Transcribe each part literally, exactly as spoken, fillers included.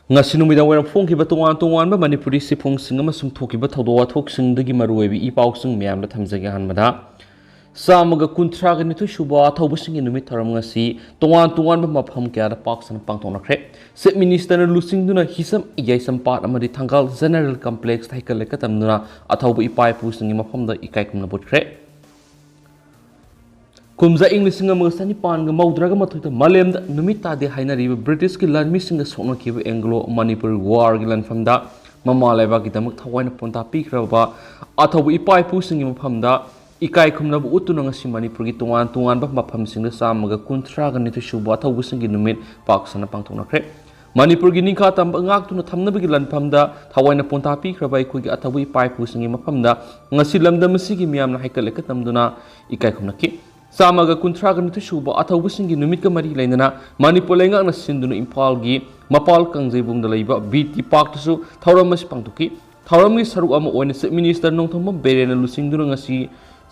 ꯉꯁꯤ ꯅꯨꯃꯤꯗꯥꯡ ꯋꯥꯏꯔꯝ ꯐꯣꯡꯈꯤꯕ ꯇꯣꯉꯥꯟ ꯇꯣꯉꯥꯟꯕ ꯃꯅꯤꯄꯨꯔꯤ ꯁꯤꯐꯨꯡꯁꯤꯡ ꯑꯃꯁꯨꯡ ꯊꯣꯛꯈꯤꯕ ꯊꯧꯗꯣꯛ ꯋꯥꯊꯣꯛꯁꯤꯡꯗꯒꯤ ꯃꯔꯨꯑꯣꯏꯕ ꯏ ꯄꯥꯎꯁꯤꯡ ꯃꯌꯥꯝꯗ ꯊꯝꯖꯒꯦ꯫ ꯑꯍꯥꯟꯕꯗ, ꯆꯥꯝꯃꯒ ꯀꯨꯟꯊ꯭ꯔꯥꯒ ꯅꯤꯊꯣꯏ ꯁꯨꯕ ꯑꯊꯧꯕꯁꯤꯡꯒꯤ ꯅꯨꯃꯤꯠ ꯊꯧꯔꯝ ꯉꯁꯤ ꯇꯣꯉꯥꯟ ꯇꯣꯉꯥꯟꯕ ꯃꯐꯝ ꯀꯌꯥꯗ ꯄꯥꯛ ꯁꯟꯅ ꯄꯥꯡꯊꯣꯛꯅꯈ꯭ꯔꯦ꯫ ꯆꯤꯐ ꯃꯤꯅꯤꯁꯇꯔꯅ ꯂꯨꯆꯤꯡꯗꯨꯅ ꯍꯤꯁꯝ ꯌꯥꯏꯁꯝ ꯄꯥꯠ ꯑꯃꯗꯤ ꯊꯪꯒꯥꯜ ꯖꯦꯅꯦꯔꯦꯜ ꯀꯝꯄ꯭ꯂꯦꯛꯁꯇ ꯍꯩꯀꯠ ꯂꯩꯀꯠ ꯇꯝꯗꯨꯅ ꯑꯊꯧꯕ ꯏꯄꯥ ꯏꯄꯨꯁꯤꯡꯒꯤ ꯃꯐꯝꯗ ꯏꯀꯥꯏ ꯈꯨꯝꯅꯕ ꯎꯠꯈ꯭ꯔꯦ꯫ ꯀꯨꯝꯖꯥ ꯏꯪ ꯂꯤꯁꯤꯡ ꯑꯃꯒ ꯆꯅꯤꯄꯥꯟꯒ ꯃꯧꯗ꯭ꯔꯥꯒ ꯃꯥꯊꯣꯏꯗ ꯃꯥꯂꯦꯝꯗ ꯅꯨꯃꯤꯠ ꯇꯥꯗꯦ ꯍꯥꯏꯅꯔꯤꯕ ꯕ꯭ꯔꯤꯇꯤꯁꯀꯤ ꯂꯥꯟꯃꯤꯁꯤꯡꯒ ꯁꯣꯛꯅꯈꯤꯕ ꯑꯦꯡꯒ꯭ꯂꯣ ꯃꯅꯤꯄꯨꯔ ꯋꯥꯔꯒꯤ ꯂꯥꯟꯐꯝꯗ ꯃꯃꯥ ꯂꯩꯕꯥꯛꯀꯤꯗꯃꯛ ꯊꯋꯥꯏꯅ ꯄꯣꯟꯊꯥ ꯄꯤꯈ꯭ꯔꯕ ꯑꯊꯧꯕ ꯏꯄꯥ ꯏꯄꯨꯁꯤꯡꯒꯤ ꯃꯐꯝꯗ ꯏꯀꯥꯏ ꯈꯨꯝꯅꯕ ꯎꯠꯇꯨꯅ ꯉꯁꯤ ꯃꯅꯤꯄꯨꯔꯒꯤ ꯇꯣꯉꯥꯟ ꯇꯣꯉꯥꯟꯕ ꯃꯐꯝꯁꯤꯡꯗ ꯆꯥꯝꯃꯒ ꯀꯨꯟꯊ꯭ꯔꯥꯒ ꯅꯤꯊꯣꯏ ꯁꯨꯕ ꯑꯊꯧꯕꯁꯤꯡꯒꯤ ꯅꯨꯃꯤꯠ ꯄꯥꯛ ꯁꯟꯅ ꯄꯥꯡꯊꯣꯛꯅꯈ꯭ꯔꯦ꯫ ꯃꯅꯤꯄꯨꯔꯒꯤ ꯅꯤꯡꯈꯥ ꯇꯝꯕ ꯉꯥꯛꯇꯨꯅ ꯊꯝꯅꯕꯒꯤ ꯂꯥꯟꯐꯝꯗ ꯊꯋꯥꯏꯅ ꯄꯣꯟꯊꯥ ꯄꯤꯈ꯭ꯔꯕ ꯑꯩꯈꯣꯏꯒꯤ ꯑꯊꯧꯕ ꯏꯄꯥ ꯏꯄꯨꯁꯤꯡꯒꯤ ꯃꯐꯝꯗ ꯉꯁꯤ ꯂꯝꯗꯝ ꯑꯁꯤꯒꯤ ꯃꯤꯌꯥꯝꯅ ꯍꯩꯀꯠ ꯂꯩꯀꯠ ꯇꯝꯗꯨꯅ ꯏꯀꯥꯏ ꯈꯨꯝꯅꯈꯤ꯫ ꯆꯥꯝꯃꯒ ꯀꯨꯟꯊ꯭ꯔꯥꯒ ꯅꯤꯊꯣꯏ ꯁꯨꯕ ꯑꯊꯧꯕꯁꯤꯡꯒꯤ ꯅꯨꯃꯤꯠꯀ ꯃꯔꯤ ꯂꯩꯅꯅ ꯃꯅꯤꯄꯨꯔ ꯂꯩꯉꯥꯛꯅ ꯁꯤꯟꯗꯨꯅ ꯏꯝꯐꯥꯜꯒꯤ ꯃꯄꯥꯜ ꯀꯥꯡꯖꯩꯕꯨꯡꯗ ꯂꯩꯕ ꯕꯤ ꯇꯤ ꯄꯥꯔꯛꯇꯁꯨ ꯊꯧꯔꯝ ꯑꯁꯤ ꯄꯥꯡꯊꯣꯛꯈꯤ꯫ ꯊꯧꯔꯝꯒꯤ ꯁꯔꯨꯛ ꯑꯃ ꯑꯣꯏꯅ ꯆꯤꯐ ꯃꯤꯅꯤꯁꯇꯔ ꯅꯣꯡꯊꯣꯝꯕꯝ ꯕꯤꯔꯦꯟꯅ ꯂꯨꯆꯤꯡꯗꯨꯅ ꯉꯁꯤ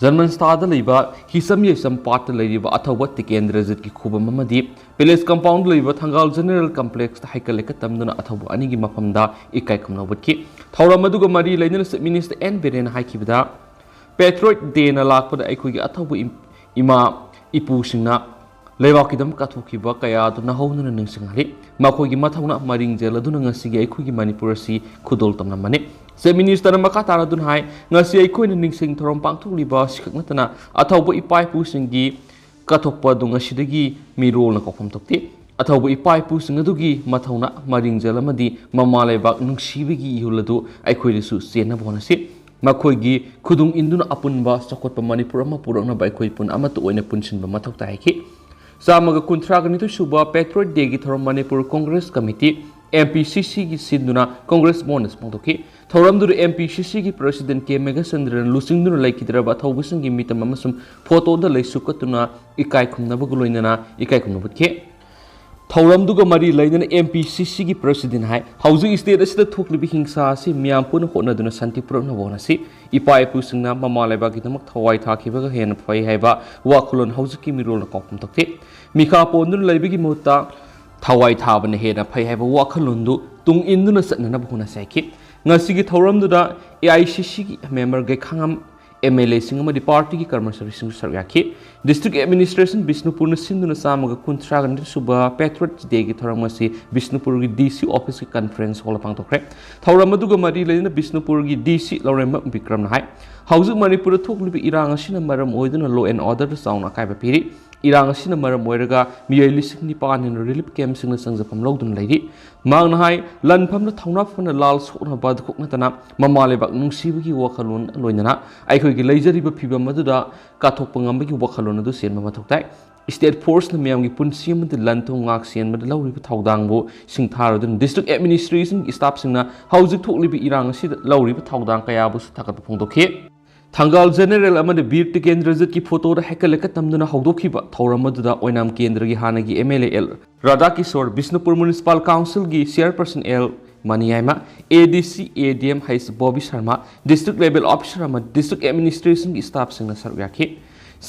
ꯖꯔꯃꯟ ꯁ꯭ꯇꯥꯗ ꯂꯩꯕ ꯍꯤꯁꯝ ꯌꯥꯏꯁꯝ ꯄꯥꯠꯇ ꯂꯩꯔꯤꯕ ꯑꯊꯧꯕ ꯇꯤꯀꯦꯟꯗ꯭ꯔꯖꯤꯠꯀꯤ ꯈꯨꯕꯝ ꯑꯃꯗꯤ ꯄꯦꯂꯦꯁ ꯀꯝꯄꯥꯎꯟꯗ ꯂꯩꯕ ꯊꯪꯒꯥꯜ ꯖꯦꯅꯦꯔꯦꯜ ꯀꯝꯄ꯭ꯂꯦꯛꯁꯇ ꯍꯩꯀꯠ ꯂꯩꯀꯠ ꯇꯝꯗꯨꯅ ꯑꯊꯧꯕ ꯑꯅꯤꯒꯤ ꯃꯐꯝꯗ ꯏꯀꯥꯏ ꯈꯨꯝꯅꯕ ꯎꯠꯈꯤ꯫ ꯊꯧꯔꯝ ꯑꯗꯨꯒ ꯃꯔꯤ ꯂꯩꯅꯅ ꯆꯤꯐ ꯃꯤꯅꯤꯁꯇꯔ ꯑꯦꯟ ꯕꯤꯔꯦꯟꯅ ꯍꯥꯏꯈꯤꯕꯗ, ꯄꯦꯇ꯭ꯔꯣꯏꯠ ꯗꯦꯅ ꯂꯥꯛꯄꯗ ꯑꯩꯈꯣꯏꯒꯤ ꯑꯊꯧꯕ ꯏꯝ-, ꯏꯃꯥ ꯏꯄꯨꯁꯤꯡꯅ ꯂꯩꯕꯥꯛꯀꯤꯗꯃꯛ ꯀꯠꯊꯣꯛꯈꯤꯕ ꯀꯌꯥ ꯑꯗꯨ ꯅꯧꯍꯧꯅꯅ ꯅꯤꯡꯁꯤꯡꯍꯜꯂꯤ꯫ ꯃꯈꯣꯏꯒꯤ ꯃꯊꯧꯅ ꯃꯔꯤꯡ ꯆꯦꯜꯂꯗꯨꯅ ꯉꯁꯤꯒꯤ ꯑꯩꯈꯣꯏꯒꯤ ꯃꯅꯤꯄꯨꯔ ꯑꯁꯤ ꯈꯨꯗꯣꯜ ꯇꯝꯂꯝꯕꯅꯤ꯫ ꯆꯤꯐ ꯃꯤꯅꯤꯁꯇꯔꯅ ꯃꯈꯥ ꯇꯥꯔꯗꯨꯅ ꯍꯥꯏ, ꯉꯁꯤ ꯑꯩꯈꯣꯏꯅ ꯅꯤꯡꯁꯤꯡ ꯊꯧꯔꯝ ꯄꯥꯡꯊꯣꯛꯂꯤꯕ ꯑꯁꯤꯈꯛ ꯅꯠꯇꯅ ꯑꯊꯧꯕ ꯏꯄꯥ ꯏꯄꯨꯁꯤꯡꯒꯤ ꯀꯠꯊꯣꯛꯄ ꯑꯗꯨ ꯉꯁꯤꯗꯒꯤ ꯃꯤꯔꯣꯜꯅ ꯀꯥꯎꯐꯝ ꯊꯣꯛꯇꯦ꯫ ꯑꯊꯧꯕ ꯏꯄꯥ ꯏꯄꯨꯁꯤꯡ ꯑꯗꯨꯒꯤ ꯃꯊꯧꯅ ꯃꯔꯤꯡꯖꯦꯜ ꯑꯃꯗꯤ ꯃꯃꯥ ꯂꯩꯕꯥꯛ ꯅꯨꯡꯁꯤꯕꯒꯤ ꯏꯍꯨꯜ ꯑꯗꯨ ꯑꯩꯈꯣꯏꯗꯁꯨ ꯆꯦꯟꯅꯕ ꯍꯣꯠꯅꯁꯤ꯫ ꯃꯈꯣꯏꯒꯤ ꯈꯨꯗꯨꯡ ꯏꯟꯗꯨꯅ ꯑꯄꯨꯟꯕ ꯆꯥꯎꯈꯠꯄ ꯃꯅꯤꯄꯨꯔ ꯑꯃ ꯄꯨꯔꯛꯅꯕ ꯑꯩꯈꯣꯏ ꯄꯨꯟ ꯑꯃꯠꯇ ꯑꯣꯏꯅ ꯄꯨꯟꯁꯤꯟꯕ ꯃꯊꯧ ꯇꯥꯏ ꯍꯥꯏꯈꯤ꯫ ꯆꯥꯝꯃꯒ ꯀꯨꯟꯊ꯭ꯔꯥꯒ ꯅꯤꯊꯣꯏ ꯁꯨꯕ ꯄꯦꯇ꯭ꯔꯣꯏꯠ ꯗꯦꯒꯤ ꯊꯧꯔꯝ Manipur Congress committee, M P ꯁꯤ ꯁꯤꯒꯤ ꯁꯤꯟꯗꯨꯅ ꯀꯣꯡꯒ꯭ꯔꯦꯁ ꯚꯕꯟꯗ ꯄꯥꯡꯊꯣꯛꯈꯤ꯫ ꯊꯧꯔꯝꯗꯨꯗ ꯑꯦꯝ ꯄꯤ ꯁꯤ ꯁꯤꯒꯤ ꯄ꯭ꯔꯁꯤꯗꯦꯟ ꯀꯦ ꯃꯦꯘꯆꯟꯗ꯭ꯔꯅ ꯂꯨꯆꯤꯡꯗꯨꯅ ꯂꯩꯈꯤꯗ꯭ꯔꯕ ꯑꯊꯧꯕꯁꯤꯡꯒꯤ ꯃꯤꯇꯝ ꯑꯃꯁꯨꯡ ꯐꯣꯇꯣꯗ ꯂꯩꯁꯨ ꯀꯠꯇꯨꯅ ꯏꯀꯥꯏ ꯈꯨꯝꯅꯕꯒ ꯂꯣꯏꯅꯅ ꯏꯀꯥꯏ ꯈꯨꯝꯅꯕ ꯎꯠꯈꯤ꯫ ꯊꯧꯔꯝꯗꯨꯒ ꯃꯔꯤ ꯂꯩꯅꯅ ꯑꯦꯝ ꯄꯤ ꯁꯤ ꯁꯤꯒꯤ ꯄ꯭ꯔꯁꯤꯗꯦꯟ ꯍꯥꯏ, ꯍꯧꯖꯤꯛ ꯁ꯭ꯇꯦꯠ ꯑꯁꯤꯗ ꯊꯣꯛꯂꯤꯕ ꯍꯤꯡꯁꯥ ꯑꯁꯤ ꯃꯤꯌꯥꯝ ꯄꯨꯟꯅ ꯍꯣꯠꯅꯗꯨꯅ ꯁꯥꯟꯇꯤ ꯄꯨꯔꯛꯅꯕ ꯍꯣꯠꯅꯁꯤ꯫ ꯏꯄꯥ ꯏꯄꯨꯁꯤꯡꯅ ꯃꯃꯥ ꯂꯩꯕꯥꯛꯀꯤꯗꯃꯛ ꯊꯋꯥꯏ ꯊꯥꯈꯤꯕꯒ ꯍꯦꯟꯅ ꯐꯩ ꯍꯥꯏꯕ ꯋꯥꯈꯜꯂꯣꯟ ꯍꯧꯖꯤꯛꯀꯤ ꯃꯤꯔꯣꯜꯅ ꯀꯥꯎꯐꯝ ꯊꯣꯛꯇꯦ꯫ ꯃꯤꯈꯥ ꯄꯣꯟꯗꯨꯅ ꯂꯩꯕꯒꯤ ꯃꯍꯨꯠꯇ ꯊꯋꯥꯏ ꯊꯥꯕꯅ ꯍꯦꯟꯅ ꯐꯩ ꯍꯥꯏꯕ ꯋꯥꯈꯜꯂꯣꯟꯗꯨ ꯇꯨꯡ ꯏꯟꯗꯨꯅ ꯆꯠꯅꯅꯕ ꯍꯣꯠꯅꯁꯤ ꯍꯥꯏꯈꯤ꯫ ꯉꯁꯤꯒꯤ ꯊꯧꯔꯝꯗꯨꯗ ꯑꯦ ꯑꯥꯏ ꯁꯤ ꯁꯤꯒꯤ ꯃꯦꯝꯕꯔ ꯒꯩꯈꯥꯉꯝ, ꯑꯦꯝ ꯑꯦꯜ ꯑꯦꯁꯤꯡ ꯑꯃꯗꯤ ꯄꯥꯔꯇꯤꯒꯤ ꯀꯔꯃꯆꯥꯔꯤꯁꯤꯡꯁꯨ ꯁꯔꯨꯛ ꯌꯥꯈꯤ꯫ ꯗꯤꯁꯇ꯭ꯔꯤꯛ ꯑꯦꯗꯃꯤꯅꯤꯁꯇ꯭ꯔꯦꯁꯟ ꯕꯤꯁꯅꯨꯄꯨꯔꯅ ꯁꯤꯟꯗꯨꯅ ꯆꯥꯝꯃꯒ ꯀꯨꯟꯊ꯭ꯔꯥꯒ ꯅꯤꯊꯣꯏꯁꯨꯕ ꯄꯦꯇ꯭ꯔꯣꯠ ꯗꯦꯒꯤ ꯊꯧꯔꯝ ꯑꯁꯤ ꯕꯤꯁꯅꯨꯄꯨꯔꯒꯤ ꯗꯤ ꯁꯤ ꯑꯣꯐꯤꯁꯀꯤ ꯀꯟꯐꯔꯦꯟꯁ ꯍꯣꯜꯗ ꯄꯥꯡꯊꯣꯛꯈ꯭ꯔꯦ꯫ ꯊꯧꯔꯝ ꯑꯗꯨꯒ ꯃꯔꯤ ꯂꯩꯅꯅ ꯕꯤꯁꯅꯨꯄꯨꯔꯒꯤ ꯗꯤ ꯁꯤ ꯂꯧꯔꯦꯝꯕꯝ ꯕꯤꯀ꯭ꯔꯝꯅ ꯍꯥꯏ, ꯍꯧꯖꯤꯛ ꯃꯅꯤꯄꯨꯔꯗ ꯊꯣꯛꯂꯤꯕ ꯏꯔꯥꯡ ꯑꯁꯤꯅ ꯃꯔꯝ ꯑꯣꯏꯗꯨꯅ law and order ꯗ ꯆꯥꯎꯅ ꯑꯀꯥꯏꯕ ꯄꯤꯔꯤ꯫ ꯏꯔꯥꯡ ꯑꯁꯤꯅ ꯃꯔꯝ ꯑꯣꯏꯔꯒ ꯃꯤꯑꯣꯏ ꯂꯤꯁꯤꯡ ꯅꯤꯄꯥꯟ ꯍꯦꯟꯅ ꯔꯤꯂꯤꯐ ꯀꯦꯝꯞꯁꯤꯡꯗ ꯆꯪꯖꯐꯝ ꯂꯧꯗꯨꯅ ꯂꯩꯔꯤ꯫ ꯃꯍꯥꯛꯅ ꯍꯥꯏ, ꯂꯥꯟꯐꯝꯗ ꯊꯧꯅꯥ ꯐꯅ ꯂꯥꯜ ꯁꯣꯛꯅꯕ ꯑꯗꯨꯈꯛ ꯅꯠꯇꯅ ꯃꯃꯥ ꯂꯩꯕꯥꯛ ꯅꯨꯡꯁꯤꯕꯒꯤ ꯋꯥꯈꯜꯂꯣꯟ, ꯂꯣꯏꯅꯅ ꯑꯩꯈꯣꯏꯒꯤ ꯂꯩꯖꯔꯤꯕ ꯐꯤꯕꯝ ꯑꯗꯨꯗ ꯀꯥꯊꯣꯛꯄ ꯉꯝꯕꯒꯤ ꯋꯥꯈꯜꯂꯣꯟ ꯑꯗꯨ ꯆꯦꯟꯕ ꯃꯊꯧ ꯇꯥꯏ꯫ ꯁ꯭ꯇꯦꯠ ꯐꯣꯔꯁꯅ ꯃꯤꯌꯥꯝꯒꯤ ꯄꯨꯟꯁꯤ ꯑꯃꯗꯤ ꯂꯟ ꯊꯨꯝ ꯉꯥꯛ ꯁꯦꯟꯕꯗ ꯂꯧꯔꯤꯕ ꯊꯧꯗꯥꯡꯕꯨ ꯁꯤꯡꯊꯥꯔꯗꯨꯅ ꯗꯤꯁꯇ꯭ꯔꯤꯛ ꯑꯦꯗꯃꯤꯅꯤꯁꯇ꯭ꯔꯦꯁꯟꯒꯤ ꯁ꯭ꯇꯥꯐꯁꯤꯡꯅ ꯍꯧꯖꯤꯛ ꯊꯣꯛꯂꯤꯕ ꯏꯔꯥꯡ ꯑꯁꯤꯗ ꯂꯧꯔꯤꯕ ꯊꯧꯗꯥꯡ ꯀꯌꯥꯕꯨꯁꯨ ꯊꯥꯒꯠꯄ ꯐꯣꯡꯗꯣꯛꯈꯤ꯫ ꯊꯪꯒꯥꯜ ꯖꯦꯅꯦꯔꯦꯜ ꯑꯃꯗꯤ ꯕꯤꯔ ꯇꯤꯀꯦꯟꯗ꯭ꯔꯖꯤꯠꯀꯤ ꯐꯣꯇꯣꯗ ꯍꯦꯛꯀꯠ ꯂꯦꯛꯀꯠ ꯇꯝꯗꯨꯅ ꯍꯧꯗꯣꯛꯈꯤꯕ ꯊꯧꯔꯝ ꯑꯗꯨꯗ ꯑꯣꯏꯅꯥꯝ ꯀꯦꯟꯗ꯭ꯔꯒꯤ ꯍꯥꯟꯅꯒꯤ M L A L Radhakishore, Bishnupur municipal ꯀꯥꯎꯟꯁꯤꯜꯒꯤ chairperson L Maniyaima, A D C, A D M ꯍꯩꯆ Bobi Sharma, district level officer ꯑꯃꯗꯤ ꯗꯤꯁꯇ꯭ꯔꯤꯛ ꯑꯦꯗꯃꯤꯅꯤꯁꯇ꯭ꯔꯦꯁꯟꯒꯤ ꯁ꯭ꯇꯥꯐꯁꯤꯡꯅ ꯁꯔꯨꯛ ꯌꯥꯈꯤ꯫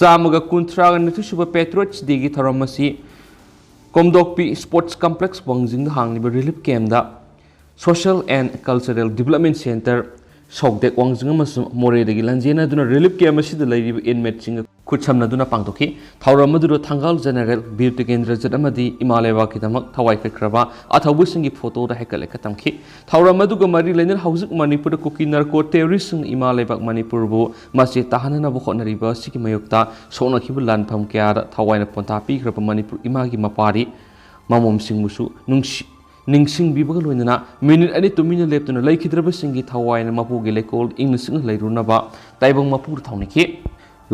ꯆꯥꯝꯃꯒ ꯀꯨꯟꯊ꯭ꯔꯥꯒ ꯅꯤꯊꯣꯏꯁꯨꯕ ꯄꯦꯇ꯭ꯔꯣꯠꯁ ꯗꯦꯒꯤ ꯊꯧꯔꯝ ꯑꯁꯤ ꯀꯣꯝꯗꯣꯛꯄꯤ ꯁ꯭ꯄꯣꯔꯠꯁ ꯀꯝꯄ꯭ꯂꯦꯛꯁ ꯋꯥꯡꯖꯤꯡꯗ ꯍꯥꯡꯂꯤꯕ ꯔꯤꯂꯤꯐ ꯀꯦꯝꯞꯇ social and cultural development centre, ꯁꯣꯛꯗꯦꯛ ꯋꯥꯡꯖꯤꯡ ꯑꯃꯁꯨꯡ ꯃꯣꯔꯦꯗꯒꯤ ꯂꯥꯟꯖꯦꯟꯅꯗꯨꯅ ꯔꯤꯂꯤꯐ ꯀꯦꯝꯞ ꯑꯁꯤꯗ ꯂꯩꯔꯤꯕ ꯏꯟꯃꯦꯠꯁꯤꯡꯒ ꯈꯨꯠꯁꯝꯅꯗꯨꯅ ꯄꯥꯡꯊꯣꯛꯈꯤ꯫ ꯊꯧꯔꯝ ꯑꯗꯨꯗ ꯊꯪꯒꯥꯜ ꯖꯦꯅꯦꯔꯦꯜ ꯕꯤꯔ ꯇꯤꯀꯦꯟꯗ꯭ꯔꯖꯤꯠ ꯑꯃꯗꯤ ꯏꯃꯥ ꯂꯩꯕꯥꯛꯀꯤꯗꯃꯛ ꯊꯋꯥꯏ ꯀꯠꯈ꯭ꯔꯕ ꯑꯊꯧꯕꯁꯤꯡꯒꯤ ꯐꯣꯇꯣꯗ ꯍꯦꯛꯀꯠ ꯂꯦꯛꯀꯠ ꯇꯝꯈꯤ꯫ ꯊꯧꯔꯝ ꯑꯗꯨꯒ ꯃꯔꯤ ꯂꯩꯅꯅ ꯍꯧꯖꯤꯛ ꯃꯅꯤꯄꯨꯔꯗ ꯀꯨꯀꯤ ꯅꯥꯔꯀꯣ ꯇꯦꯔꯣꯔꯤꯁꯁꯤꯡꯅ ꯏꯃꯥ ꯂꯩꯕꯥꯛ ꯃꯅꯤꯄꯨꯔꯕꯨ ꯃꯆꯦ ꯇꯥꯍꯟꯅꯅꯕ ꯍꯣꯠꯅꯔꯤꯕ ꯑꯁꯤꯒꯤ ꯃꯥꯌꯣꯛꯇ ꯁꯣꯛꯅꯈꯤꯕ ꯂꯥꯟꯐꯝ ꯀꯌꯥꯗ ꯊꯋꯥꯏꯅ ꯄꯣꯟꯊꯥ ꯄꯤꯈ꯭ꯔꯕ ꯃꯅꯤꯄꯨꯔ ꯏꯃꯥꯒꯤ ꯃꯄꯥꯔꯤ ꯃꯃꯣꯝꯁꯤꯡꯕꯨꯁꯨ ꯅꯨꯡꯁꯤ-, ꯅꯤꯡꯁꯤꯡꯕꯤꯕꯒ ꯂꯣꯏꯅꯅ ꯃꯤꯅꯤꯠ ꯑꯅꯤ ꯇꯨꯃꯤꯟꯅ ꯂꯦꯞꯇꯨꯅ ꯂꯩꯈꯤꯗ꯭ꯔꯕꯁꯤꯡꯒꯤ ꯊꯋꯥꯏꯅ ꯃꯄꯨꯒꯤ ꯂꯩꯀꯣꯜ ꯏꯪꯅ ꯆꯤꯛꯅ ꯂꯩꯔꯨꯅꯕ ꯇꯥꯏꯕꯪ ꯃꯄꯨꯗ ꯊꯧꯅꯤꯈꯤ꯫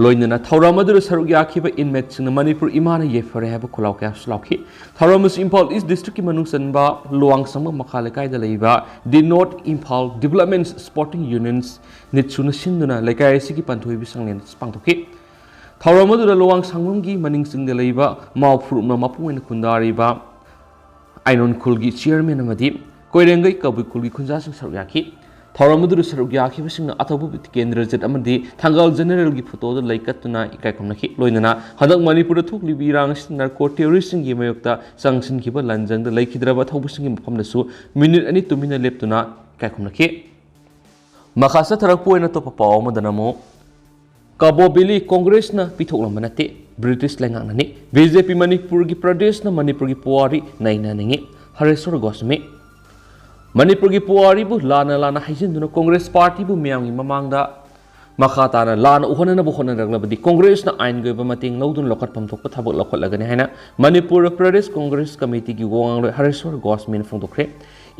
ꯂꯣꯏꯅꯅ ꯊꯧꯔꯝ ꯑꯗꯨꯗ ꯁꯔꯨꯛ ꯌꯥꯈꯤꯕ ꯏꯟꯃꯦꯠꯁꯤꯡꯅ "ꯃꯅꯤꯄꯨꯔ ꯏꯃꯥꯅ ꯌꯥꯏꯐꯔꯦ" ꯍꯥꯏꯕ ꯈꯣꯜꯂꯥꯎ ꯀꯌꯥꯁꯨ ꯂꯥꯎꯈꯤ꯫ ꯊꯧꯔꯝ ꯑꯁꯤ ꯏꯝꯐꯥꯜ ꯏꯁ ꯗꯤꯁꯇ꯭ꯔꯤꯛꯀꯤ ꯃꯅꯨꯡ ꯆꯟꯕ ꯂꯨꯋꯥꯡꯁꯪꯕꯝ ꯃꯈꯥ ꯂꯩꯀꯥꯏꯗ ꯂꯩꯕ ꯗꯤ ꯅꯣꯔꯠ ꯏꯝꯐꯥꯜ ꯗꯤꯕꯦꯂꯞꯃꯦꯟ ꯁ꯭ꯄꯣꯔꯇꯤꯡ ꯌꯨꯅꯤꯌꯟꯁ ꯅꯤꯠꯁꯨꯅ ꯁꯤꯟꯗꯨꯅ ꯂꯩꯀꯥꯏ ꯑꯁꯤꯒꯤ ꯄꯥꯟꯊꯣꯏꯕꯤ ꯁꯪꯂꯦꯟꯗ ꯄꯥꯡꯊꯣꯛꯈꯤ꯫ ꯊꯧꯔꯝ ꯑꯗꯨꯗ ꯂꯨꯋꯥꯡꯁꯪꯕꯝꯒꯤ ꯃꯅꯤꯡ ꯆꯤꯡꯗ ꯂꯩꯕ ꯃꯥꯎ ꯐꯨꯔꯨꯞꯅ ꯃꯄꯨꯡ ꯑꯣꯏꯅ ꯈꯨꯟꯗꯥꯔꯤꯕ ꯑꯥꯏꯅꯣꯟ ꯈꯨꯜꯒꯤ ꯆꯤꯌꯔꯃꯦꯟ ꯑꯃꯗꯤ ꯀꯣꯏꯔꯦꯡꯒꯩ ꯀꯕꯨꯏ ꯈꯨꯜꯒꯤ ꯈꯨꯟꯖꯥꯁꯤꯡ ꯁꯔꯨꯛ ꯌꯥꯈꯤ꯫ ꯊꯧꯔꯝ ꯑꯗꯨꯗ ꯁꯔꯨꯛ ꯌꯥꯈꯤꯕꯁꯤꯡꯅ ꯑꯊꯧꯕ ꯕꯤꯇꯤꯀꯦꯟꯗ꯭ꯔꯖꯤꯠ ꯑꯃꯗꯤ ꯊꯪꯒꯥꯜ ꯖꯦꯅꯦꯔꯦꯜꯒꯤ ꯐꯣꯇꯣꯗ ꯂꯩꯀꯠꯇꯨꯅ ꯏꯀꯥꯏ ꯈꯨꯝꯅꯈꯤ꯫ ꯂꯣꯏꯅꯅ ꯍꯟꯗꯛ ꯃꯅꯤꯄꯨꯔꯗ ꯊꯣꯛꯂꯤꯕ ꯏꯔꯥꯡ ꯑꯁꯤꯗ ꯅꯥꯔꯀꯣ ꯇꯦꯔꯣꯔꯤꯁꯁꯤꯡꯒꯤ ꯃꯥꯌꯣꯛꯇ ꯆꯪꯁꯤꯟꯈꯤꯕ ꯂꯥꯟꯖꯪꯗ ꯂꯩꯈꯤꯗ꯭ꯔꯕ ꯑꯊꯧꯕꯁꯤꯡꯒꯤ ꯃꯐꯝꯗꯁꯨ ꯃꯤꯅꯤꯠ ꯑꯅꯤ ꯇꯨꯃꯤꯟꯅ ꯂꯦꯞꯇꯨꯅ ꯏꯀꯥꯏ ꯈꯨꯝꯅꯈꯤ꯫ ꯃꯈꯥ ꯆꯠꯊꯔꯛꯄ ꯑꯣꯏꯅ ꯑꯇꯣꯞꯄ ꯄꯥꯎ ꯑꯃꯗꯅ ꯑꯃꯨꯛ ꯀꯕꯣ ꯚꯦꯂꯤ ꯀꯣꯡꯒ꯭ꯔꯦꯁꯅ ꯄꯤꯊꯣꯛꯂꯝꯕ ꯅꯠꯇꯦ, ꯕ꯭ꯔꯤꯇꯤꯁ ꯂꯩꯉꯥꯛꯅꯅꯤ꯫ ꯕꯤ ꯖꯦ ꯄꯤ ꯃꯅꯤꯄꯨꯔꯒꯤ ꯄ꯭ꯔꯗꯦꯁꯅ ꯃꯅꯤꯄꯨꯔꯒꯤ ꯄꯨꯋꯥꯔꯤ ꯅꯩꯅꯅꯤꯡꯏ, ꯍꯔꯦꯁ꯭ꯋꯔ ꯒꯣꯁ꯭ꯋꯥꯃꯤ꯫ ꯃꯅꯤꯄꯨꯔꯒꯤ ꯄꯨꯋꯥꯔꯤꯕꯨ ꯂꯥꯟꯅ ꯂꯥꯟꯅ ꯍꯩꯖꯤꯟꯗꯨꯅ ꯀꯣꯡꯒ꯭ꯔꯦꯁ ꯄꯥꯔꯇꯤꯕꯨ ꯃꯤꯌꯥꯝꯒꯤ ꯃꯃꯥꯡꯗ ꯃꯈꯥ ꯇꯥꯅ ꯂꯥꯟꯅ ꯎꯍꯟꯅꯅꯕ ꯍꯣꯠꯅꯔꯛꯂꯕꯗꯤ ꯀꯣꯡꯒ꯭ꯔꯦꯁꯅ ꯑꯥꯏꯟꯒꯤ ꯑꯣꯏꯕ ꯃꯇꯦꯡ ꯂꯧꯗꯨꯅ ꯂꯧꯈꯠꯐꯝ ꯊꯣꯛꯄ ꯊꯕꯛ ꯂꯧꯈꯠꯂꯒꯅꯤ ꯍꯥꯏꯅ ꯃꯅꯤꯄꯨꯔ ꯄ꯭ꯔꯗꯦꯁ ꯀꯣꯡꯒ꯭ꯔꯦꯁ ꯀꯃꯤꯇꯤꯒꯤ ꯋꯥ ꯉꯥꯡꯂꯣꯏ ꯍꯔꯦꯁ꯭ꯋꯔ ꯒꯣꯁ꯭ꯋꯥꯃꯤꯅ ꯐꯣꯡꯗꯣꯛꯈ꯭ꯔꯦ꯫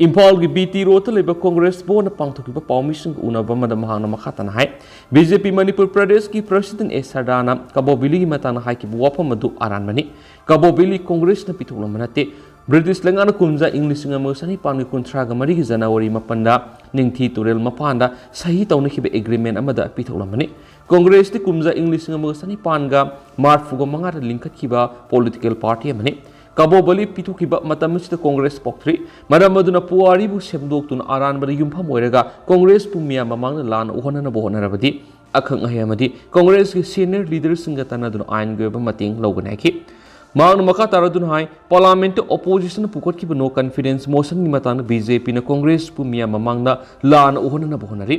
ꯏꯝꯐꯥꯜꯒꯤ ꯕꯤ ꯇꯤ ꯔꯣꯗꯇ ꯂꯩꯕ ꯀꯣꯡꯒ꯭ꯔꯦꯁ ꯚꯋꯟꯗ ꯄꯥꯡꯊꯣꯛꯈꯤꯕ ꯄꯥꯎꯃꯤꯁꯤꯡꯒ ꯎꯅꯕ ꯑꯃꯗ ꯃꯍꯥꯛꯅ ꯃꯈꯥ ꯇꯥꯅ ꯍꯥꯏ, ꯕꯤ ꯖꯦ ꯄꯤ ꯃꯅꯤꯄꯨꯔ ꯄ꯭ꯔꯗꯦꯁꯀꯤ ꯄ꯭ꯔꯁꯤꯗꯦꯟ ꯑꯦ ꯁꯔꯗꯥꯅ ꯀꯕꯣ ꯚꯦꯂꯤꯒꯤ ꯃꯇꯥꯡꯗ ꯍꯥꯏꯈꯤꯕ ꯋꯥꯐꯝ ꯑꯗꯨ ꯑꯔꯥꯟꯕꯅꯤ꯫ ꯀꯕꯣ ꯚꯦꯂꯤ ꯀꯣꯡꯒ꯭ꯔꯦꯁꯅ ꯄꯤꯊꯣꯛꯂꯝꯕ ꯅꯠꯇꯦ꯫ ꯕ꯭ꯔꯤꯇꯤꯁ ꯂꯩꯉꯥꯛꯅ ꯀꯨꯝꯖꯥ ꯏꯪ ꯂꯤꯁꯤꯡ ꯑꯃꯒ ꯆꯅꯤꯄꯥꯟꯒ ꯀꯨꯟꯊ꯭ꯔꯥꯒ ꯃꯔꯤꯒꯤ ꯖꯅꯋꯥꯔꯤ ꯃꯥꯄꯟꯗ ꯅꯤꯡꯊꯤ ꯇꯨꯔꯦꯜ ꯃꯄꯥꯟꯗ ꯁꯍꯤ ꯇꯧꯅꯈꯤꯕ ꯑꯦꯒ꯭ꯔꯤꯃꯦꯟ ꯑꯃꯗ ꯄꯤꯊꯣꯛꯂꯝꯕꯅꯤ꯫ ꯀꯣꯡꯒ꯭ꯔꯦꯁꯇꯤ ꯀꯨꯝꯖꯥ ꯏꯪ ꯂꯤꯁꯤꯡ ꯑꯃꯒ ꯆꯅꯤꯄꯥꯟꯒ ꯃꯔꯤꯐꯨꯒ ꯃꯉꯥꯗ ꯂꯤꯡꯈꯠꯈꯤꯕ ꯄꯣꯂꯤꯇꯤꯀꯦꯜ ꯄꯥꯔꯇꯤ ꯑꯃꯅꯤ꯫ ꯀꯕꯣ ꯚꯦꯂꯤ ꯄꯤꯊꯣꯛꯈꯤꯕ ꯃꯇꯝ ꯑꯁꯤꯗ ꯀꯣꯡꯒ꯭ꯔꯦꯁ ꯄꯣꯛꯇ꯭ꯔꯤ꯫ ꯃꯔꯝ ꯑꯗꯨꯅ ꯄꯨꯋꯥꯔꯤꯕꯨ ꯁꯦꯝꯗꯣꯛꯇꯨꯅ ꯑꯔꯥꯟꯕꯗ ꯌꯨꯝꯐꯝ ꯑꯣꯏꯔꯒ ꯀꯣꯡꯒ꯭ꯔꯦꯁꯄꯨ ꯃꯤꯌꯥꯝ ꯃꯃꯥꯡꯗ ꯂꯥꯟꯅ ꯎꯍꯟꯅꯅꯕ ꯍꯣꯠꯅꯔꯕꯗꯤ ꯑꯈꯪ ꯑꯍꯩ ꯑꯃꯗꯤ ꯀꯣꯡꯒ꯭ꯔꯦꯁꯀꯤ ꯁꯦꯅꯤꯌꯔ ꯂꯤꯗꯔꯁꯤꯡꯒ ꯇꯥꯟꯅꯗꯨꯅ ꯑꯥꯏꯟꯒꯤ ꯑꯣꯏꯕ ꯃꯇꯦꯡ ꯂꯧꯒꯅꯤ ꯍꯥꯏꯈꯤ꯫ ꯃꯍꯥꯛꯅ ꯃꯈꯥ ꯇꯥꯔꯗꯨꯅ ꯍꯥꯏ, ꯄꯥꯔꯂꯥꯃꯦꯟꯠꯇ ꯑꯣꯄꯣꯖꯤꯁꯟꯅ ꯄꯨꯈꯠꯈꯤꯕ ꯅꯣ ꯀꯟꯐꯤꯗꯦꯟꯁ ꯃꯣꯁꯟꯒꯤ ꯃꯇꯥꯡꯗ ꯕꯤ ꯖꯦ ꯄꯤꯅ ꯀꯣꯡꯒ꯭ꯔꯦꯁꯄꯨ ꯃꯤꯌꯥꯝ ꯃꯃꯥꯡꯗ ꯂꯥꯟꯅ ꯎꯍꯟꯅꯅꯕ ꯍꯣꯠꯅꯔꯤ꯫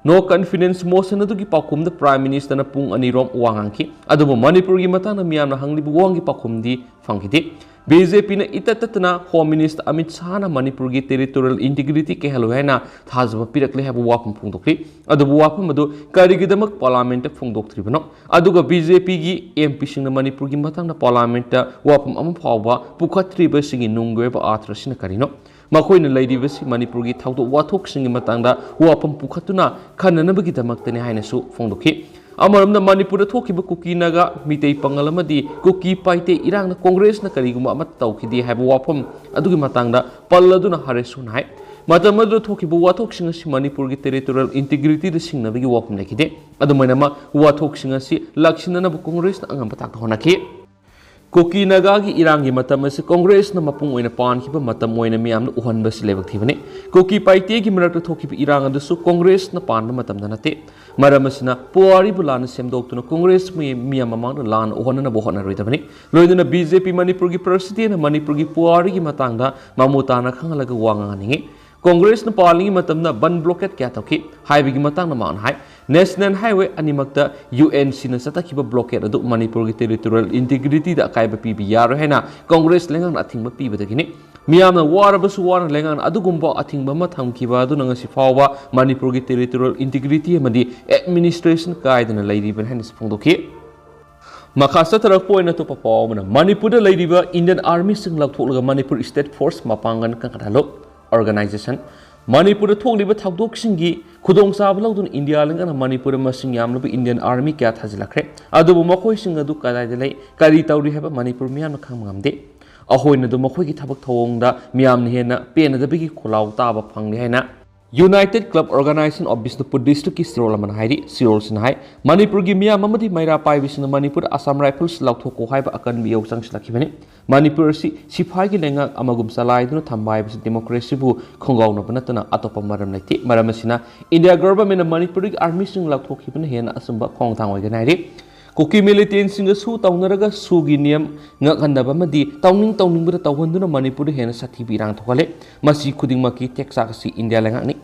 ꯅꯣ ꯀꯟꯐꯤꯗꯦꯟꯁ ꯃꯣꯁꯟ ꯑꯗꯨꯒꯤ ꯄꯥꯎꯈꯨꯝꯗ ꯄ꯭ꯔꯥꯏꯝ ꯃꯤꯅꯤꯁꯇꯔꯅ ꯄꯨꯡ ꯑꯅꯤꯔꯣꯝ ꯋꯥ ꯉꯥꯡꯈꯤ꯫ ꯑꯗꯨꯕꯨ ꯃꯅꯤꯄꯨꯔꯒꯤ ꯃꯇꯥꯡꯗ ꯃꯤꯌꯥꯝꯅ ꯍꯪꯂꯤꯕ ꯋꯥꯍꯪꯒꯤ ꯄꯥꯎꯈꯨꯝꯗꯤ ꯐꯪꯈꯤꯗꯦ꯫ ꯕꯤ ꯖꯦ ꯄꯤꯅ ꯏꯇꯠ ꯇꯠꯇꯅ ꯍꯣꯝ ꯃꯤꯅꯤꯁꯇꯔ ꯑꯃꯤꯠ ꯁꯥꯍꯅ ꯃꯅꯤꯄꯨꯔꯒꯤ ꯇꯦꯔꯤꯇꯣꯔꯤꯌꯦꯜ ꯏꯟꯇꯤꯒ꯭ꯔꯤꯇꯤ ꯀꯥꯏꯍꯜꯂꯣꯏ ꯍꯥꯏꯅ ꯊꯥꯖꯕ ꯄꯤꯔꯛꯂꯦ ꯍꯥꯏꯕ ꯋꯥꯐꯝ ꯐꯣꯡꯗꯣꯛꯈꯤ꯫ ꯑꯗꯨꯕꯨ ꯋꯥꯐꯝ ꯑꯗꯨ ꯀꯔꯤꯒꯤꯗꯃꯛ ꯄꯥꯔꯂꯥꯃꯦꯟꯠꯇ ꯐꯣꯡꯗꯣꯛꯇ꯭ꯔꯤꯕꯅꯣ? ꯑꯗꯨꯒ ꯕꯤ ꯖꯦ ꯄꯤꯒꯤ ꯑꯦꯝ ꯄꯤꯁꯤꯡꯅ ꯃꯅꯤꯄꯨꯔꯒꯤ ꯃꯇꯥꯡꯗ ꯄꯥꯔꯂꯥꯃꯦꯟꯠꯇ ꯋꯥꯐꯝ ꯑꯃ ꯐꯥꯎꯕ ꯄꯨꯈꯠꯇ꯭ꯔꯤꯕꯁꯤꯒꯤ ꯅꯨꯡꯒꯤ ꯑꯣꯏꯕ ꯑꯥꯔꯊ ꯑꯁꯤꯅ ꯀꯔꯤꯅꯣ? ꯃꯈꯣꯏꯅ ꯂꯩꯔꯤꯕꯁꯤ ꯃꯅꯤꯄꯨꯔꯒꯤ ꯊꯧꯗꯣꯛ ꯋꯥꯊꯣꯛꯁꯤꯡꯒꯤ ꯃꯇꯥꯡꯗ ꯋꯥꯐꯝ ꯄꯨꯈꯠꯇꯨꯅ ꯈꯟꯅꯅꯕꯒꯤꯗꯃꯛꯇꯅꯤ ꯍꯥꯏꯅꯁꯨ ꯐꯣꯡꯗꯣꯛꯈꯤ꯫ ꯑꯃꯔꯣꯝꯗ ꯃꯅꯤꯄꯨꯔꯗ ꯊꯣꯛꯈꯤꯕ ꯀꯨꯀꯤ ꯅꯥꯒꯥ, ꯃꯤꯇꯩ ꯄꯥꯉꯜ ꯑꯃꯗꯤ ꯀꯨꯀꯤ ꯄꯥꯏꯇꯦ ꯏꯔꯥꯡꯅ ꯀꯣꯡꯒ꯭ꯔꯦꯁꯅ ꯀꯔꯤꯒꯨꯝꯕ ꯑꯃꯠꯇ ꯇꯧꯈꯤꯗꯦ ꯍꯥꯏꯕ ꯋꯥꯐꯝ ꯑꯗꯨꯒꯤ ꯃꯇꯥꯡꯗ ꯄꯜꯂꯗꯨꯅ ꯍꯔꯦꯁꯨꯅ ꯍꯥꯏ, ꯃꯇꯝ ꯑꯗꯨꯗ ꯊꯣꯛꯈꯤꯕ ꯋꯥꯊꯣꯛꯁꯤꯡ ꯑꯁꯤ ꯃꯅꯤꯄꯨꯔꯒꯤ ꯇꯦꯔꯤꯇꯣꯔꯤꯌꯦꯜ ꯏꯟꯇꯤꯒ꯭ꯔꯤꯇꯤꯗ ꯁꯤꯡꯅꯕꯒꯤ ꯋꯥꯐꯝ ꯂꯩꯈꯤꯗꯦ꯫ ꯑꯗꯨꯃꯥꯏꯅꯃꯛ ꯋꯥꯊꯣꯛꯁꯤꯡ ꯑꯁꯤ ꯂꯥꯛꯁꯤꯟꯅꯅꯕ ꯀꯣꯡꯒ꯭ꯔꯦꯁꯅ ꯑꯉꯝꯕ ꯊꯥꯛꯇ ꯍꯣꯠꯅꯈꯤ꯫ ꯀꯨꯀꯤ ꯅꯥꯒꯥꯒꯤ ꯏꯔꯥꯡꯒꯤ ꯃꯇꯝ ꯑꯁꯤ ꯀꯣꯡꯒ꯭ꯔꯦꯁꯅ ꯃꯄꯨꯡ ꯑꯣꯏꯅ ꯄꯥꯟꯈꯤꯕ ꯃꯇꯝ ꯑꯣꯏꯅ ꯃꯤꯌꯥꯝꯅ ꯎꯍꯟꯕꯁꯤ ꯂꯥꯏꯕꯛ ꯊꯤꯕꯅꯤ꯫ ꯀꯨꯀꯤ ꯄꯥꯏꯇꯦꯒꯤ ꯃꯔꯛꯇ ꯊꯣꯛꯈꯤꯕ ꯏꯔꯥꯡ ꯑꯗꯨꯁꯨ ꯀꯣꯡꯒ꯭ꯔꯦꯁꯅ ꯄꯥꯟꯕ ꯃꯇꯝꯗ ꯅꯠꯇꯦ꯫ ꯃꯔꯝ ꯑꯁꯤꯅ ꯄꯨꯋꯥꯔꯤꯕꯨ ꯂꯥꯟꯅ ꯁꯦꯝꯗꯣꯛꯇꯨꯅ ꯀꯣꯡꯒ꯭ꯔꯦꯁ ꯃꯤ-, ꯃꯤꯌꯥꯝ ꯃꯃꯥꯡꯗ ꯂꯥꯟꯅ ꯎꯍꯟꯅꯅꯕ ꯍꯣꯠꯅꯔꯣꯏꯗꯕꯅꯤ꯫ ꯂꯣꯏꯅꯅ ꯕꯤ ꯖꯦ ꯄꯤ ꯃꯅꯤꯄꯨꯔꯒꯤ ꯄ꯭ꯔꯁꯤꯗꯦꯟꯅ ꯃꯅꯤꯄꯨꯔꯒꯤ ꯄꯨꯋꯥꯔꯤꯒꯤ ꯃꯇꯥꯡꯗ ꯃꯃꯨ ꯇꯥꯅ ꯈꯪꯍꯜꯂꯒ ꯋꯥ ꯉꯥꯡꯍꯟꯅꯤꯡꯉꯤ꯫ ꯀꯣꯡꯒ꯭ꯔꯦꯁꯅ ꯄꯥꯜꯂꯤꯉꯩ ꯃꯇꯝꯗ ꯕꯟ ꯕ꯭ꯂꯣꯀꯦꯠ ꯀꯌꯥ ꯇꯧꯈꯤ ꯍꯥꯏꯕꯒꯤ ꯃꯇꯥꯡꯗ ꯃꯥꯅ ꯍꯥꯏ, ꯅꯦꯁꯅꯦꯜ ꯍꯥꯏꯋꯦ ꯑꯅꯤꯃꯛꯇ ꯌꯨ ꯑꯦꯟ ꯁꯤꯅ ꯆꯠꯊꯈꯤꯕ ꯕ꯭ꯂꯣꯀꯦꯠ ꯑꯗꯨ ꯃꯅꯤꯄꯨꯔꯒꯤ ꯇꯦꯔꯤꯇꯣꯔꯤꯌꯦꯜ ꯏꯟꯇꯤꯒ꯭ꯔꯤꯇꯤꯗ ꯑꯀꯥꯏꯕ ꯄꯤꯕ ꯌꯥꯔꯣꯏ ꯍꯥꯏꯅ ꯀꯣꯡꯒ꯭ꯔꯦꯁ ꯂꯩꯉꯥꯛꯅ ꯑꯊꯤꯡꯕ ꯄꯤꯕꯗꯒꯤꯅꯤ꯫ ꯃꯤꯌꯥꯝꯅ ꯋꯥꯔꯕꯁꯨ ꯋꯥꯅ ꯂꯩꯉꯥꯛꯅ ꯑꯗꯨꯒꯨꯝꯕ ꯑꯊꯤꯡꯕ ꯑꯃ ꯊꯝꯈꯤꯕ ꯑꯗꯨꯅ ꯉꯁꯤ ꯐꯥꯎꯕ ꯃꯅꯤꯄꯨꯔꯒꯤ ꯇꯦꯔꯤꯇꯣꯔꯤꯌꯦꯜ ꯏꯟꯇꯤꯒ꯭ꯔꯤꯇꯤ ꯑꯃꯗꯤ ꯑꯦꯗꯃꯤꯅꯤꯁꯇ꯭ꯔꯦꯁꯟ ꯀꯥꯏꯗꯅ ꯂꯩꯔꯤꯕꯅꯤ ꯍꯥꯏꯅꯁꯨ ꯐꯣꯡꯗꯣꯛꯈꯤ꯫ ꯃꯈꯥ ꯆꯠꯊꯔꯛꯄ ꯑꯣꯏꯅ ꯑꯇꯣꯞꯄ ꯄꯥꯎ ꯑꯃꯅ, ꯃꯅꯤꯄꯨꯔꯗ ꯂꯩꯔꯤꯕ ꯏꯟꯗꯤꯌꯟ ꯑꯥꯔꯃꯤꯁꯤꯡ ꯂꯧꯊꯣꯛꯂꯒ ꯃꯅꯤꯄꯨꯔ ꯁ꯭ꯇꯦꯠ ꯐꯣꯔꯁ ꯃꯄꯥꯡꯒꯜ ꯀꯟꯈꯠꯍꯜꯂꯨ, ꯑꯣꯔꯒꯅꯥꯏꯖꯦꯁꯟ꯫ ꯃꯅꯤꯄꯨꯔꯗ ꯊꯣꯛꯂꯤꯕ ꯊꯧꯗꯣꯛꯁꯤꯡꯒꯤ ꯈꯨꯗꯣꯡꯆꯥꯕ ꯂꯧꯗꯨꯅ ꯏꯟꯗꯤꯌꯥ ꯂꯩꯉꯥꯛꯅ ꯃꯅꯤꯄꯨꯔꯗ ꯃꯁꯤꯡ ꯌꯥꯝꯂꯕ ꯏꯟꯗꯤꯌꯟ ꯑꯥꯔꯃꯤ ꯀꯌꯥ ꯊꯥꯖꯤꯜꯂꯛꯈ꯭ꯔꯦ꯫ ꯑꯗꯨꯕꯨ ꯃꯈꯣꯏꯁꯤꯡ ꯑꯗꯨ ꯀꯗꯥꯏꯗ ꯂꯩ, ꯀꯔꯤ ꯇꯧꯔꯤ ꯍꯥꯏꯕ ꯃꯅꯤꯄꯨꯔ ꯃꯤꯌꯥꯝꯅ ꯈꯪꯕ ꯉꯝꯗꯦ꯫ ꯑꯩꯈꯣꯏꯅ ꯑꯗꯨꯝ ꯃꯈꯣꯏꯒꯤ ꯊꯕꯛ ꯊꯧꯑꯣꯡꯗ ꯃꯤꯌꯥꯝꯅ ꯍꯦꯟꯅ ꯄꯦꯟꯅꯗꯕꯒꯤ ꯈꯣꯜꯂꯥꯎ ꯇꯥꯕ ꯐꯪꯂꯤ ꯍꯥꯏꯅ united club organization of Bishnupur ꯗꯤꯁꯇ꯭ꯔꯤꯛꯀꯤ ꯁꯤꯔꯣꯜ ꯑꯃꯅ ꯍꯥꯏꯔꯤ꯫ ꯁꯤꯔꯣꯜꯁꯤꯅ ꯍꯥꯏ, ꯃꯅꯤꯄꯨꯔꯒꯤ ꯃꯤꯌꯥꯝ ꯑꯃꯗꯤ ꯃꯩꯔꯥ ꯄꯥꯏꯕꯁꯤꯡꯅ ꯃꯅꯤꯄꯨꯔꯗ ꯑꯁꯥꯝ ꯔꯥꯏꯐꯜꯁ ꯂꯧꯊꯣꯛꯀꯣ ꯍꯥꯏꯕ ꯑꯀꯟꯕ ꯏꯍꯧ ꯆꯪꯁꯤꯜꯂꯛꯈꯤꯕꯅꯤ꯫ ꯃꯅꯤꯄꯨꯔ ꯑꯁꯤ ꯁꯤꯐꯥꯏꯒꯤ ꯂꯩꯉꯥꯛ ꯑꯃꯒꯨꯝ ꯆꯂꯥꯏꯗꯨꯅ ꯊꯝꯕ ꯍꯥꯏꯕꯁꯤ ꯗꯦꯃꯣꯀ꯭ꯔꯦꯁꯤꯕꯨ ꯈꯣꯡꯒꯥꯎꯅꯕ ꯅꯠꯇꯅ ꯑꯇꯣꯞꯄ ꯃꯔꯝ ꯂꯩꯇꯦ꯫ ꯃꯔꯝ ꯑꯁꯤꯅ ꯏꯟꯗꯤꯌꯥ ꯒꯚꯔꯟꯃꯦꯟꯅ ꯃꯅꯤꯄꯨꯔꯗꯒꯤ ꯑꯥꯔꯃꯤꯁꯤꯡ ꯂꯧꯊꯣꯛꯈꯤꯕꯅ ꯍꯦꯟꯅ ꯑꯆꯨꯝꯕ ꯈꯣꯡꯊꯥꯡ ꯑꯣꯏꯒꯅꯤ ꯍꯥꯏꯔꯤ꯫ ꯀꯨꯀꯤ ꯃꯤꯂꯤꯇꯦꯟꯁꯤꯡꯒ ꯁꯨ ꯇꯧꯅꯔꯒ ꯁꯨꯒꯤ ꯅꯤꯌꯝ ꯉꯛꯍꯟꯗꯕ ꯑꯃꯗꯤ ꯇꯧꯅꯤꯡ ꯇꯧꯅꯤꯡꯕꯗ ꯇꯧꯍꯟꯗꯨꯅ ꯃꯅꯤꯄꯨꯔꯗ ꯍꯦꯟꯅ ꯁꯥꯊꯤꯕ ꯏꯔꯥꯡ ꯊꯣꯛꯍꯜꯂꯦ꯫ ꯃꯁꯤ ꯈꯨꯗꯤꯡꯃꯛꯀꯤ ꯇꯦꯛꯆꯥꯛ ꯑꯁꯤ ꯏꯟꯗꯤꯌꯥ ꯂꯩꯉꯥꯛꯅꯤ꯫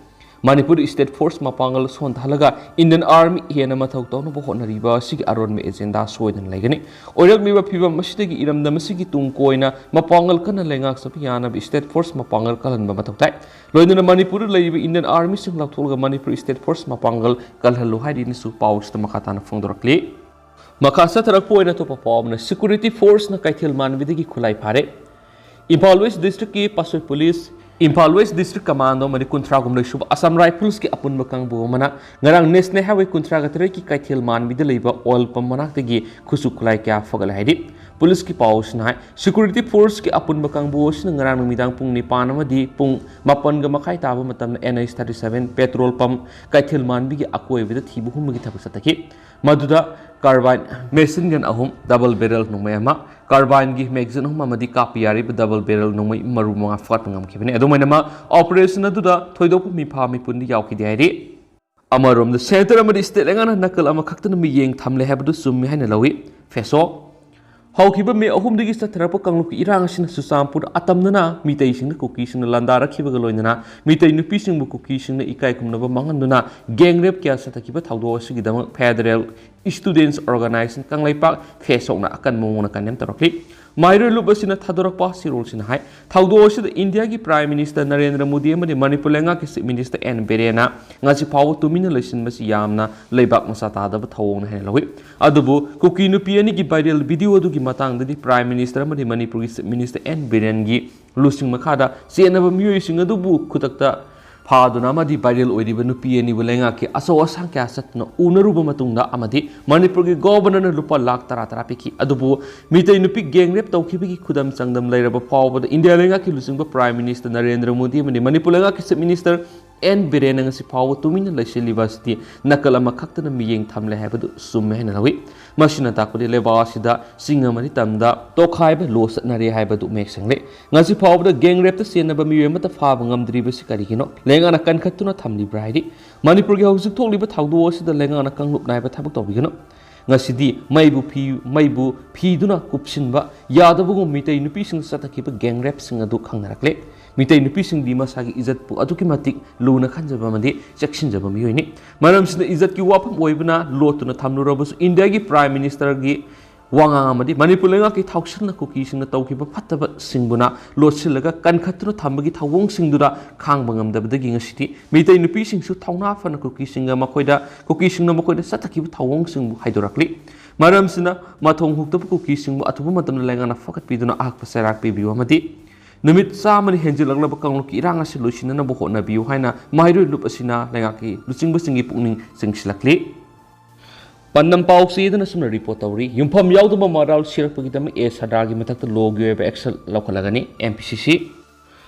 ꯃꯅꯤꯄꯨꯔ ꯁ꯭ꯇꯦꯠ ꯐꯣꯔꯁ ꯃꯄꯥꯡꯒꯜ ꯁꯣꯟꯊꯍꯜꯂꯒ ꯏꯟꯗꯤꯌꯟ ꯑꯥꯔꯃꯤ ꯍꯦꯟꯅ ꯃꯊꯧ ꯇꯧꯅꯕ ꯍꯣꯠꯅꯔꯤꯕ ꯑꯁꯤꯒꯤ ꯑꯔꯣꯟꯕ ꯑꯦꯖꯦꯟꯗꯥ ꯁꯣꯏꯗꯅ ꯂꯩꯒꯅꯤ꯫ ꯑꯣꯏꯔꯛꯂꯤꯕ ꯐꯤꯕꯝ ꯑꯁꯤꯗꯒꯤ ꯏꯔꯝꯗꯝ ꯑꯁꯤꯒꯤ ꯇꯨꯡ ꯀꯣꯏꯅ ꯃꯄꯥꯡꯒꯜ ꯀꯟꯅ ꯂꯩꯉꯥꯛꯆꯕ ꯌꯥꯅꯕ ꯁ꯭ꯇꯦꯠ ꯐꯣꯔꯁ ꯃꯄꯥꯡꯒꯜ ꯀꯜꯍꯟꯕ ꯃꯊꯧ ꯇꯥꯏ꯫ ꯂꯣꯏꯅꯅ ꯃꯅꯤꯄꯨꯔꯗ ꯂꯩꯔꯤꯕ ꯏꯟꯗꯤꯌꯟ ꯑꯥꯔꯃꯤꯁꯤꯡ ꯂꯧꯊꯣꯛꯂꯒ ꯃꯅꯤꯄꯨꯔ ꯁ꯭ꯇꯦꯠ ꯐꯣꯔꯁ ꯃꯄꯥꯡꯒꯜ ꯀꯜꯍꯜꯂꯨ ꯍꯥꯏꯗꯨꯅꯁꯨ ꯄꯥꯎꯁꯤꯗ ꯃꯈꯥ ꯇꯥꯅ ꯐꯣꯡꯗꯣꯔꯛꯂꯤ꯫ ꯃꯈꯥ ꯆꯠꯊꯔꯛꯄ ꯑꯣꯏꯅ ꯑꯇꯣꯞꯄ ꯄꯥꯎ ꯑꯃꯅ, ꯁꯦꯀ꯭ꯌꯨꯔꯤꯇꯤ ꯐꯣꯔꯁꯅ ꯀꯩꯊꯦꯜ ꯃꯥꯟꯕꯤꯗꯒꯤ ꯈꯨꯠꯂꯥꯏ ꯐꯥꯔꯦ꯫ ꯏꯝꯐꯥꯜ ꯋꯦꯁ ꯗꯤꯁꯇ꯭ꯔꯤꯛꯀꯤ Patsoi police, Imphal west district commando ꯑꯃꯗꯤ ꯀꯨꯟꯊ꯭ꯔꯥ ꯍꯨꯝꯗꯣꯏ ꯁꯨꯕ ꯑꯁꯥꯝ ꯔꯥꯏꯐꯜꯁꯀꯤ ꯑꯄꯨꯟꯕ ꯀꯥꯡꯕꯨ ꯑꯃꯅ ꯉꯔꯥꯡ ꯅꯦꯁꯅꯦꯜ ꯍꯥꯏꯋꯦ ꯀꯨꯟꯊ꯭ꯔꯥꯒ ꯇꯔꯦꯠꯀꯤ ꯀꯩꯊꯦꯜ ꯃꯥꯟꯕꯤꯗ ꯂꯩꯕ ꯑꯣꯏꯜ ꯄꯝ ꯃꯅꯥꯛꯇꯒꯤ ꯈꯨꯠꯁꯨ ꯈꯨꯠꯂꯥꯏ ꯀꯌꯥ ꯐꯒꯠꯂꯦ ꯍꯥꯏꯔꯤ꯫ ꯄꯨꯂꯤꯁꯀꯤ ꯄꯥꯎꯁꯤꯅ ꯍꯥꯏ, ꯁꯦꯀ꯭ꯌꯨꯔꯤꯇꯤ ꯐꯣꯔꯁꯀꯤ ꯑꯄꯨꯟꯕ ꯀꯥꯡꯕꯨ ꯑꯁꯤꯅ ꯉꯔꯥꯡ ꯅꯨꯃꯤꯗꯥꯡ ꯄꯨꯡ ꯅꯤꯄꯥꯟ ꯑꯃꯗꯤ ꯄꯨꯡ ꯃꯥꯄꯟꯒ ꯃꯈꯥꯏ ꯇꯥꯕ ꯃꯇꯝꯗ N H thirty seven petrol pump ꯀꯩꯊꯦꯜ ꯃꯥꯟꯕꯤꯒꯤ ꯑꯀꯣꯏꯕꯗ ꯊꯤꯕ ꯍꯨꯝꯕꯒꯤ ꯊꯕꯛ ꯆꯠꯊꯈꯤ꯫ ꯃꯗꯨꯗ ꯀꯥꯔꯕꯥꯏꯟ ꯃꯦꯁꯤꯟ ꯒꯟ ꯑꯍꯨꯝ, ꯗꯕꯜ ꯕꯦꯔꯦꯜ ꯅꯣꯡꯃꯩ ꯑꯃ, ꯀꯥꯔꯕꯥꯏꯟꯒꯤ ꯃꯦꯒꯥꯖꯤꯟ ꯑꯍꯨꯝ ꯑꯃꯗꯤ ꯀꯥꯞꯄ ꯌꯥꯔꯤꯕ ꯗꯕꯜ ꯕꯦꯔꯦꯜ ꯅꯣꯡꯃꯩ ꯃꯔꯨ ꯃꯉꯥ ꯐꯥꯒꯠꯄ ꯉꯝꯈꯤꯕꯅꯤ꯫ ꯑꯗꯨꯃꯥꯏꯅꯃꯛ, ꯑꯣꯄꯔꯦꯁꯟ ꯑꯗꯨꯗ ꯊꯣꯏꯗꯣꯛꯄ ꯃꯤꯐꯥ ꯃꯤꯄꯨꯟꯗꯤ ꯌꯥꯎꯈꯤꯗꯦ ꯍꯥꯏꯔꯤ꯫ ꯑꯃꯔꯣꯝꯗ, ꯁꯦꯟꯇꯔ ꯑꯃꯗꯤ ꯁ꯭ꯇꯦꯠ ꯂꯩꯉꯥꯛꯅ ꯅꯥꯀꯜ ꯑꯃꯈꯛꯇꯅ ꯃꯤꯠꯌꯦꯡ ꯊꯝꯂꯦ ꯍꯥꯏꯕꯗꯨ ꯆꯨꯝꯃꯤ ꯍꯥꯏꯅ ꯂꯧꯏ꯫ ꯐꯦꯁꯣ ꯍꯧꯈꯤꯕ ꯃꯦ ꯑꯍꯨꯝꯗꯒꯤ ꯆꯠꯊꯔꯛꯄ ꯀꯥꯡꯂꯨꯞꯀꯤ ꯏꯔꯥꯡ ꯑꯁꯤꯅ ꯆꯨꯔꯆꯥꯟꯄꯨꯔꯗ ꯑꯇꯝꯅꯅ ꯃꯤꯇꯩꯁꯤꯡꯅ ꯀꯨꯀꯤꯁꯤꯡꯅ ꯂꯥꯟꯗꯥꯔꯛꯈꯤꯕꯒ ꯂꯣꯏꯅꯅ ꯃꯤꯇꯩ ꯅꯨꯄꯤꯁꯤꯡꯕꯨ ꯀꯨꯀꯤꯁꯤꯡꯅ ꯏꯀꯥꯏ ꯈꯨꯝꯅꯕ ꯃꯥꯡꯍꯟꯗꯨꯅ ꯒꯦꯡ ꯔꯦꯞ ꯀꯌꯥ ꯆꯠꯊꯈꯤꯕ ꯊꯧꯗꯣꯛ ꯑꯁꯤꯒꯤꯗꯃꯛ ꯐꯦꯗꯔꯦꯜ ꯁ꯭ꯇꯨꯗꯦꯟꯠꯁ ꯑꯣꯔꯒꯅꯥꯏꯖꯦꯁꯟ ꯀꯪꯂꯩꯄꯥꯛ, ꯐꯦꯁꯣꯛꯅ ꯑꯀꯟꯕ ꯃꯑꯣꯡꯗ ꯀꯟꯗꯦꯝ ꯇꯧꯔꯛꯂꯤ꯫ ꯃꯍꯩꯔꯣꯏ ꯂꯨꯞ ꯑꯁꯤꯅ ꯊꯥꯗꯣꯔꯛꯄ ꯆꯦꯔꯣꯜꯁꯤꯅ ꯍꯥꯏ, ꯊꯧꯗꯣꯛ ꯑꯁꯤꯗ ꯏꯟꯗꯤꯌꯥꯒꯤ ꯄ꯭ꯔꯥꯏꯝ ꯃꯤꯅꯤꯁꯇꯔ ꯅꯔꯦꯟꯗ꯭ꯔ ꯃꯣꯗꯤ ꯑꯃꯗꯤ ꯃꯅꯤꯄꯨꯔ ꯂꯩꯉꯥꯛꯀꯤ ꯆꯤꯐ ꯃꯤꯅꯤꯁꯇꯔ ꯑꯦꯟ ꯕꯤꯔꯦꯟꯅ ꯉꯁꯤ ꯐꯥꯎꯕ ꯇꯨꯃꯤꯟꯅ ꯂꯩꯁꯤꯟꯕꯁꯤ ꯌꯥꯝꯅ ꯂꯩꯕꯥꯛ ꯃꯆꯥ ꯇꯥꯗꯕ ꯊꯧꯑꯣꯡꯅꯤ ꯍꯥꯏꯅ ꯂꯧꯏ꯫ ꯑꯗꯨꯕꯨ ꯀꯨꯀꯤ ꯅꯨꯄꯤ ꯑꯅꯤꯒꯤ ꯚꯥꯏꯔꯦꯜ ꯚꯤꯗꯤꯑꯣ ꯑꯗꯨꯒꯤ ꯃꯇꯥꯡꯗꯗꯤ ꯄ꯭ꯔꯥꯏꯝ ꯃꯤꯅꯤꯁꯇꯔ ꯑꯃꯗꯤ ꯃꯅꯤꯄꯨꯔꯒꯤ ꯆꯤꯐ ꯃꯤꯅꯤꯁꯇꯔ ꯑꯦꯟ ꯕꯤꯔꯦꯟꯒꯤ ꯂꯨꯆꯤꯡ ꯃꯈꯥꯗ ꯆꯦꯟꯅꯕ ꯃꯤꯑꯣꯏꯁꯤꯡ ꯑꯗꯨꯕꯨ ꯈꯨꯗꯛꯇ ꯐꯥꯗꯨꯅ ꯑꯃꯗꯤ ꯚꯥꯏꯔꯦꯜ ꯑꯣꯏꯔꯤꯕ ꯅꯨꯄꯤ ꯑꯅꯤꯕꯨ ꯂꯩꯉꯥꯛꯀꯤ ꯑꯆꯧ ꯑꯁꯥꯡ ꯀꯌꯥ ꯆꯠꯇꯨꯅ ꯎꯅꯔꯨꯕ ꯃꯇꯨꯡꯗ ꯑꯃꯗꯤ ꯃꯅꯤꯄꯨꯔꯒꯤ ꯒꯣꯚꯔꯅꯔꯅ ꯂꯨꯄꯥ ꯂꯥꯈ ꯇꯔꯥ ꯇꯔꯥ ꯄꯤꯈꯤ꯫ ꯑꯗꯨꯕꯨ ꯃꯤꯇꯩ ꯅꯨꯄꯤ ꯒꯦꯡ ꯔꯦꯞ ꯇꯧꯈꯤꯕꯒꯤ ꯈꯨꯗꯝ ꯆꯥꯡꯗꯝ ꯂꯩꯔꯕ ꯐꯥꯎꯕꯗ ꯏꯟꯗꯤꯌꯥ ꯂꯩꯉꯥꯛꯀꯤ ꯂꯨꯆꯤꯡꯕ ꯄ꯭ꯔꯥꯏꯝ ꯃꯤꯅꯤꯁꯇꯔ ꯅꯔꯦꯟꯗ꯭ꯔ ꯃꯣꯗꯤ ꯑꯃꯗꯤ ꯃꯅꯤꯄꯨꯔ ꯂꯩꯉꯥꯛꯀꯤ ꯆꯤꯐ ꯃꯤꯅꯤꯁꯇꯔ ꯑꯦꯟ ꯕꯤꯔꯦꯟꯅ ꯉꯁꯤ ꯐꯥꯎꯕ ꯇꯨꯃꯤꯟꯅ ꯂꯩꯁꯤꯜꯂꯤꯕ ꯑꯁꯤꯗꯤ ꯅꯥꯀꯜ ꯑꯃꯈꯛꯇꯅ ꯃꯤꯠꯌꯦꯡ ꯊꯝꯂꯦ ꯍꯥꯏꯕꯗꯨ ꯆꯨꯝꯃꯦ ꯍꯥꯏꯅ ꯂꯧꯏ꯫ ꯃꯁꯤꯅ ꯇꯥꯛꯄꯗꯤ ꯂꯩꯕꯥꯛ ꯑꯁꯤꯗ ꯆꯤꯡ ꯑꯃꯗꯤ ꯇꯝꯗ ꯇꯣꯈꯥꯏꯕ ꯂꯣ ꯆꯠꯅꯔꯦ ꯍꯥꯏꯕꯗꯨ ꯃꯌꯦꯛ ꯁꯦꯡꯂꯦ꯫ ꯉꯁꯤ ꯐꯥꯎꯕꯗ ꯒꯦꯡ ꯔꯦꯞꯇ ꯆꯦꯟꯅꯕ ꯃꯤꯑꯣꯏ ꯑꯃꯠꯇ ꯐꯥꯕ ꯉꯝꯗ꯭ꯔꯤꯕꯁꯤ ꯀꯔꯤꯒꯤꯅꯣ? ꯂꯩꯉꯥꯛꯅ ꯀꯟꯈꯠꯇꯨꯅ ꯊꯝꯂꯤꯕ꯭ꯔꯥ ꯍꯥꯏꯗꯤ, ꯃꯅꯤꯄꯨꯔꯒꯤ ꯍꯧꯖꯤꯛ ꯊꯣꯛꯂꯤꯕ ꯊꯧꯗꯣꯛ ꯑꯁꯤꯗ ꯂꯩꯉꯥꯛꯅ ꯀꯥꯡꯂꯨꯞ ꯅꯥꯏꯕ ꯊꯕꯛ ꯇꯧꯕꯤꯒꯅꯨ꯫ ꯉꯁꯤꯗꯤ ꯃꯩꯕꯨ ꯐꯤ, ꯃꯩꯕꯨ ꯐꯤꯗꯨꯅ ꯀꯨꯞꯁꯤꯟꯕ ꯌꯥꯗꯕꯒꯨꯝ ꯃꯤꯇꯩ ꯅꯨꯄꯤꯁꯤꯡ ꯆꯠꯊꯈꯤꯕ ꯒꯦꯡ ꯔꯦꯞꯁꯤꯡ ꯑꯗꯨ ꯈꯪꯅꯔꯛꯂꯦ꯫ ꯃꯤꯇꯩ ꯅꯨꯄꯤꯁꯤꯡꯗꯤ ꯃꯁꯥꯒꯤ ꯏꯖꯠꯄꯨ ꯑꯗꯨꯛꯀꯤ ꯃꯇꯤꯛ ꯂꯨꯅ ꯈꯟꯖꯕ ꯑꯃꯗꯤ ꯆꯦꯛꯁꯤꯟꯖꯕ ꯃꯤꯑꯣꯏꯅꯤ꯫ ꯃꯔꯝꯁꯤꯅ ꯏꯖꯠꯀꯤ ꯋꯥꯐꯝ ꯑꯣꯏꯕꯅ ꯂꯣꯠꯇꯨꯅ ꯊꯝꯂꯨꯔꯕꯁꯨ ꯏꯟꯗꯤꯌꯥꯒꯤ ꯄ꯭ꯔꯥꯏꯝ ꯃꯤꯅꯤꯁꯇꯔꯒꯤ ꯋꯥꯉꯥꯡ ꯑꯃꯗꯤ ꯃꯅꯤꯄꯨꯔ ꯂꯩꯉꯥꯛꯀꯤ ꯊꯥꯎꯁꯤꯟꯅ ꯀꯨꯀꯤꯁꯤꯡꯅ ꯇꯧꯈꯤꯕ ꯐꯠꯇꯕꯁꯤꯡꯕꯨꯅ ꯂꯣꯠꯁꯤꯜꯂꯒ ꯀꯟꯈꯠꯇꯨꯅ ꯊꯝꯕꯒꯤ ꯊꯧꯑꯣꯡꯁꯤꯡꯗꯨꯗ ꯈꯥꯡꯕ ꯉꯝꯗꯕꯗꯒꯤ ꯉꯁꯤꯗꯤ ꯃꯤꯇꯩ ꯅꯨꯄꯤꯁꯤꯡꯁꯨ ꯊꯧꯅꯥ ꯐꯅ ꯀꯨꯀꯤꯁꯤꯡꯒ ꯃꯈꯣꯏꯗ, ꯀꯨꯀꯤꯁꯤꯡꯅ ꯃꯈꯣꯏꯗ ꯆꯠꯊꯈꯤꯕ ꯊꯧꯑꯣꯡꯁꯤꯡꯕꯨ ꯍꯥꯏꯗꯣꯔꯛꯂꯤ꯫ ꯃꯔꯝꯁꯤꯅ ꯃꯊꯣꯡ ꯍꯨꯛꯇꯕ ꯀꯨꯀꯤꯁꯤꯡꯕꯨ ꯑꯊꯨꯕ ꯃꯇꯝꯗ ꯂꯩꯉꯥꯛꯅ ꯐꯒꯠꯄꯤꯗꯨꯅ ꯑꯍꯛꯄ ꯆꯩꯔꯥꯛ ꯄꯤꯕꯤꯌꯨ ꯑꯃꯗꯤ ꯅꯨꯃꯤꯠ ꯆꯥꯝꯃꯅꯤ ꯍꯦꯟꯖꯤꯜꯂꯛꯂꯕ ꯀꯥꯡꯂꯨꯞꯀꯤ ꯏꯔꯥꯡ ꯑꯁꯤ ꯂꯣꯏꯁꯤꯟꯅꯅꯕ ꯍꯣꯠꯅꯕꯤꯌꯨ ꯍꯥꯏꯅ ꯃꯍꯩꯔꯣꯏ ꯂꯨꯞ ꯑꯁꯤꯅ ꯂꯩꯉꯥꯛꯀꯤ ꯂꯨꯆꯤꯡꯕꯁꯤꯡꯒꯤ ꯄꯨꯛꯅꯤꯡ ꯆꯤꯡꯁꯤꯜꯂꯛꯂꯤ꯫ ꯄꯥꯟꯗꯝ ꯄꯥꯎ ꯆꯦꯗꯅ ꯑꯁꯨꯝꯅ ꯔꯤꯄꯣꯔꯠ ꯇꯧꯔꯤ꯫ ꯌꯨꯝꯐꯝ ꯌꯥꯎꯗꯕ ꯃꯔꯥꯜ ꯁꯤꯔꯛꯄꯒꯤꯗꯃꯛ ꯑꯦ ꯁꯔꯗꯥꯒꯤ ꯃꯊꯛꯇ ꯂꯣꯒꯤ ꯑꯣꯏꯕ ꯑꯦꯛꯁꯟ ꯂꯧꯈꯠꯂꯒꯅꯤ ꯑꯦꯝ ꯄꯤ ꯁꯤ ꯁꯤ꯫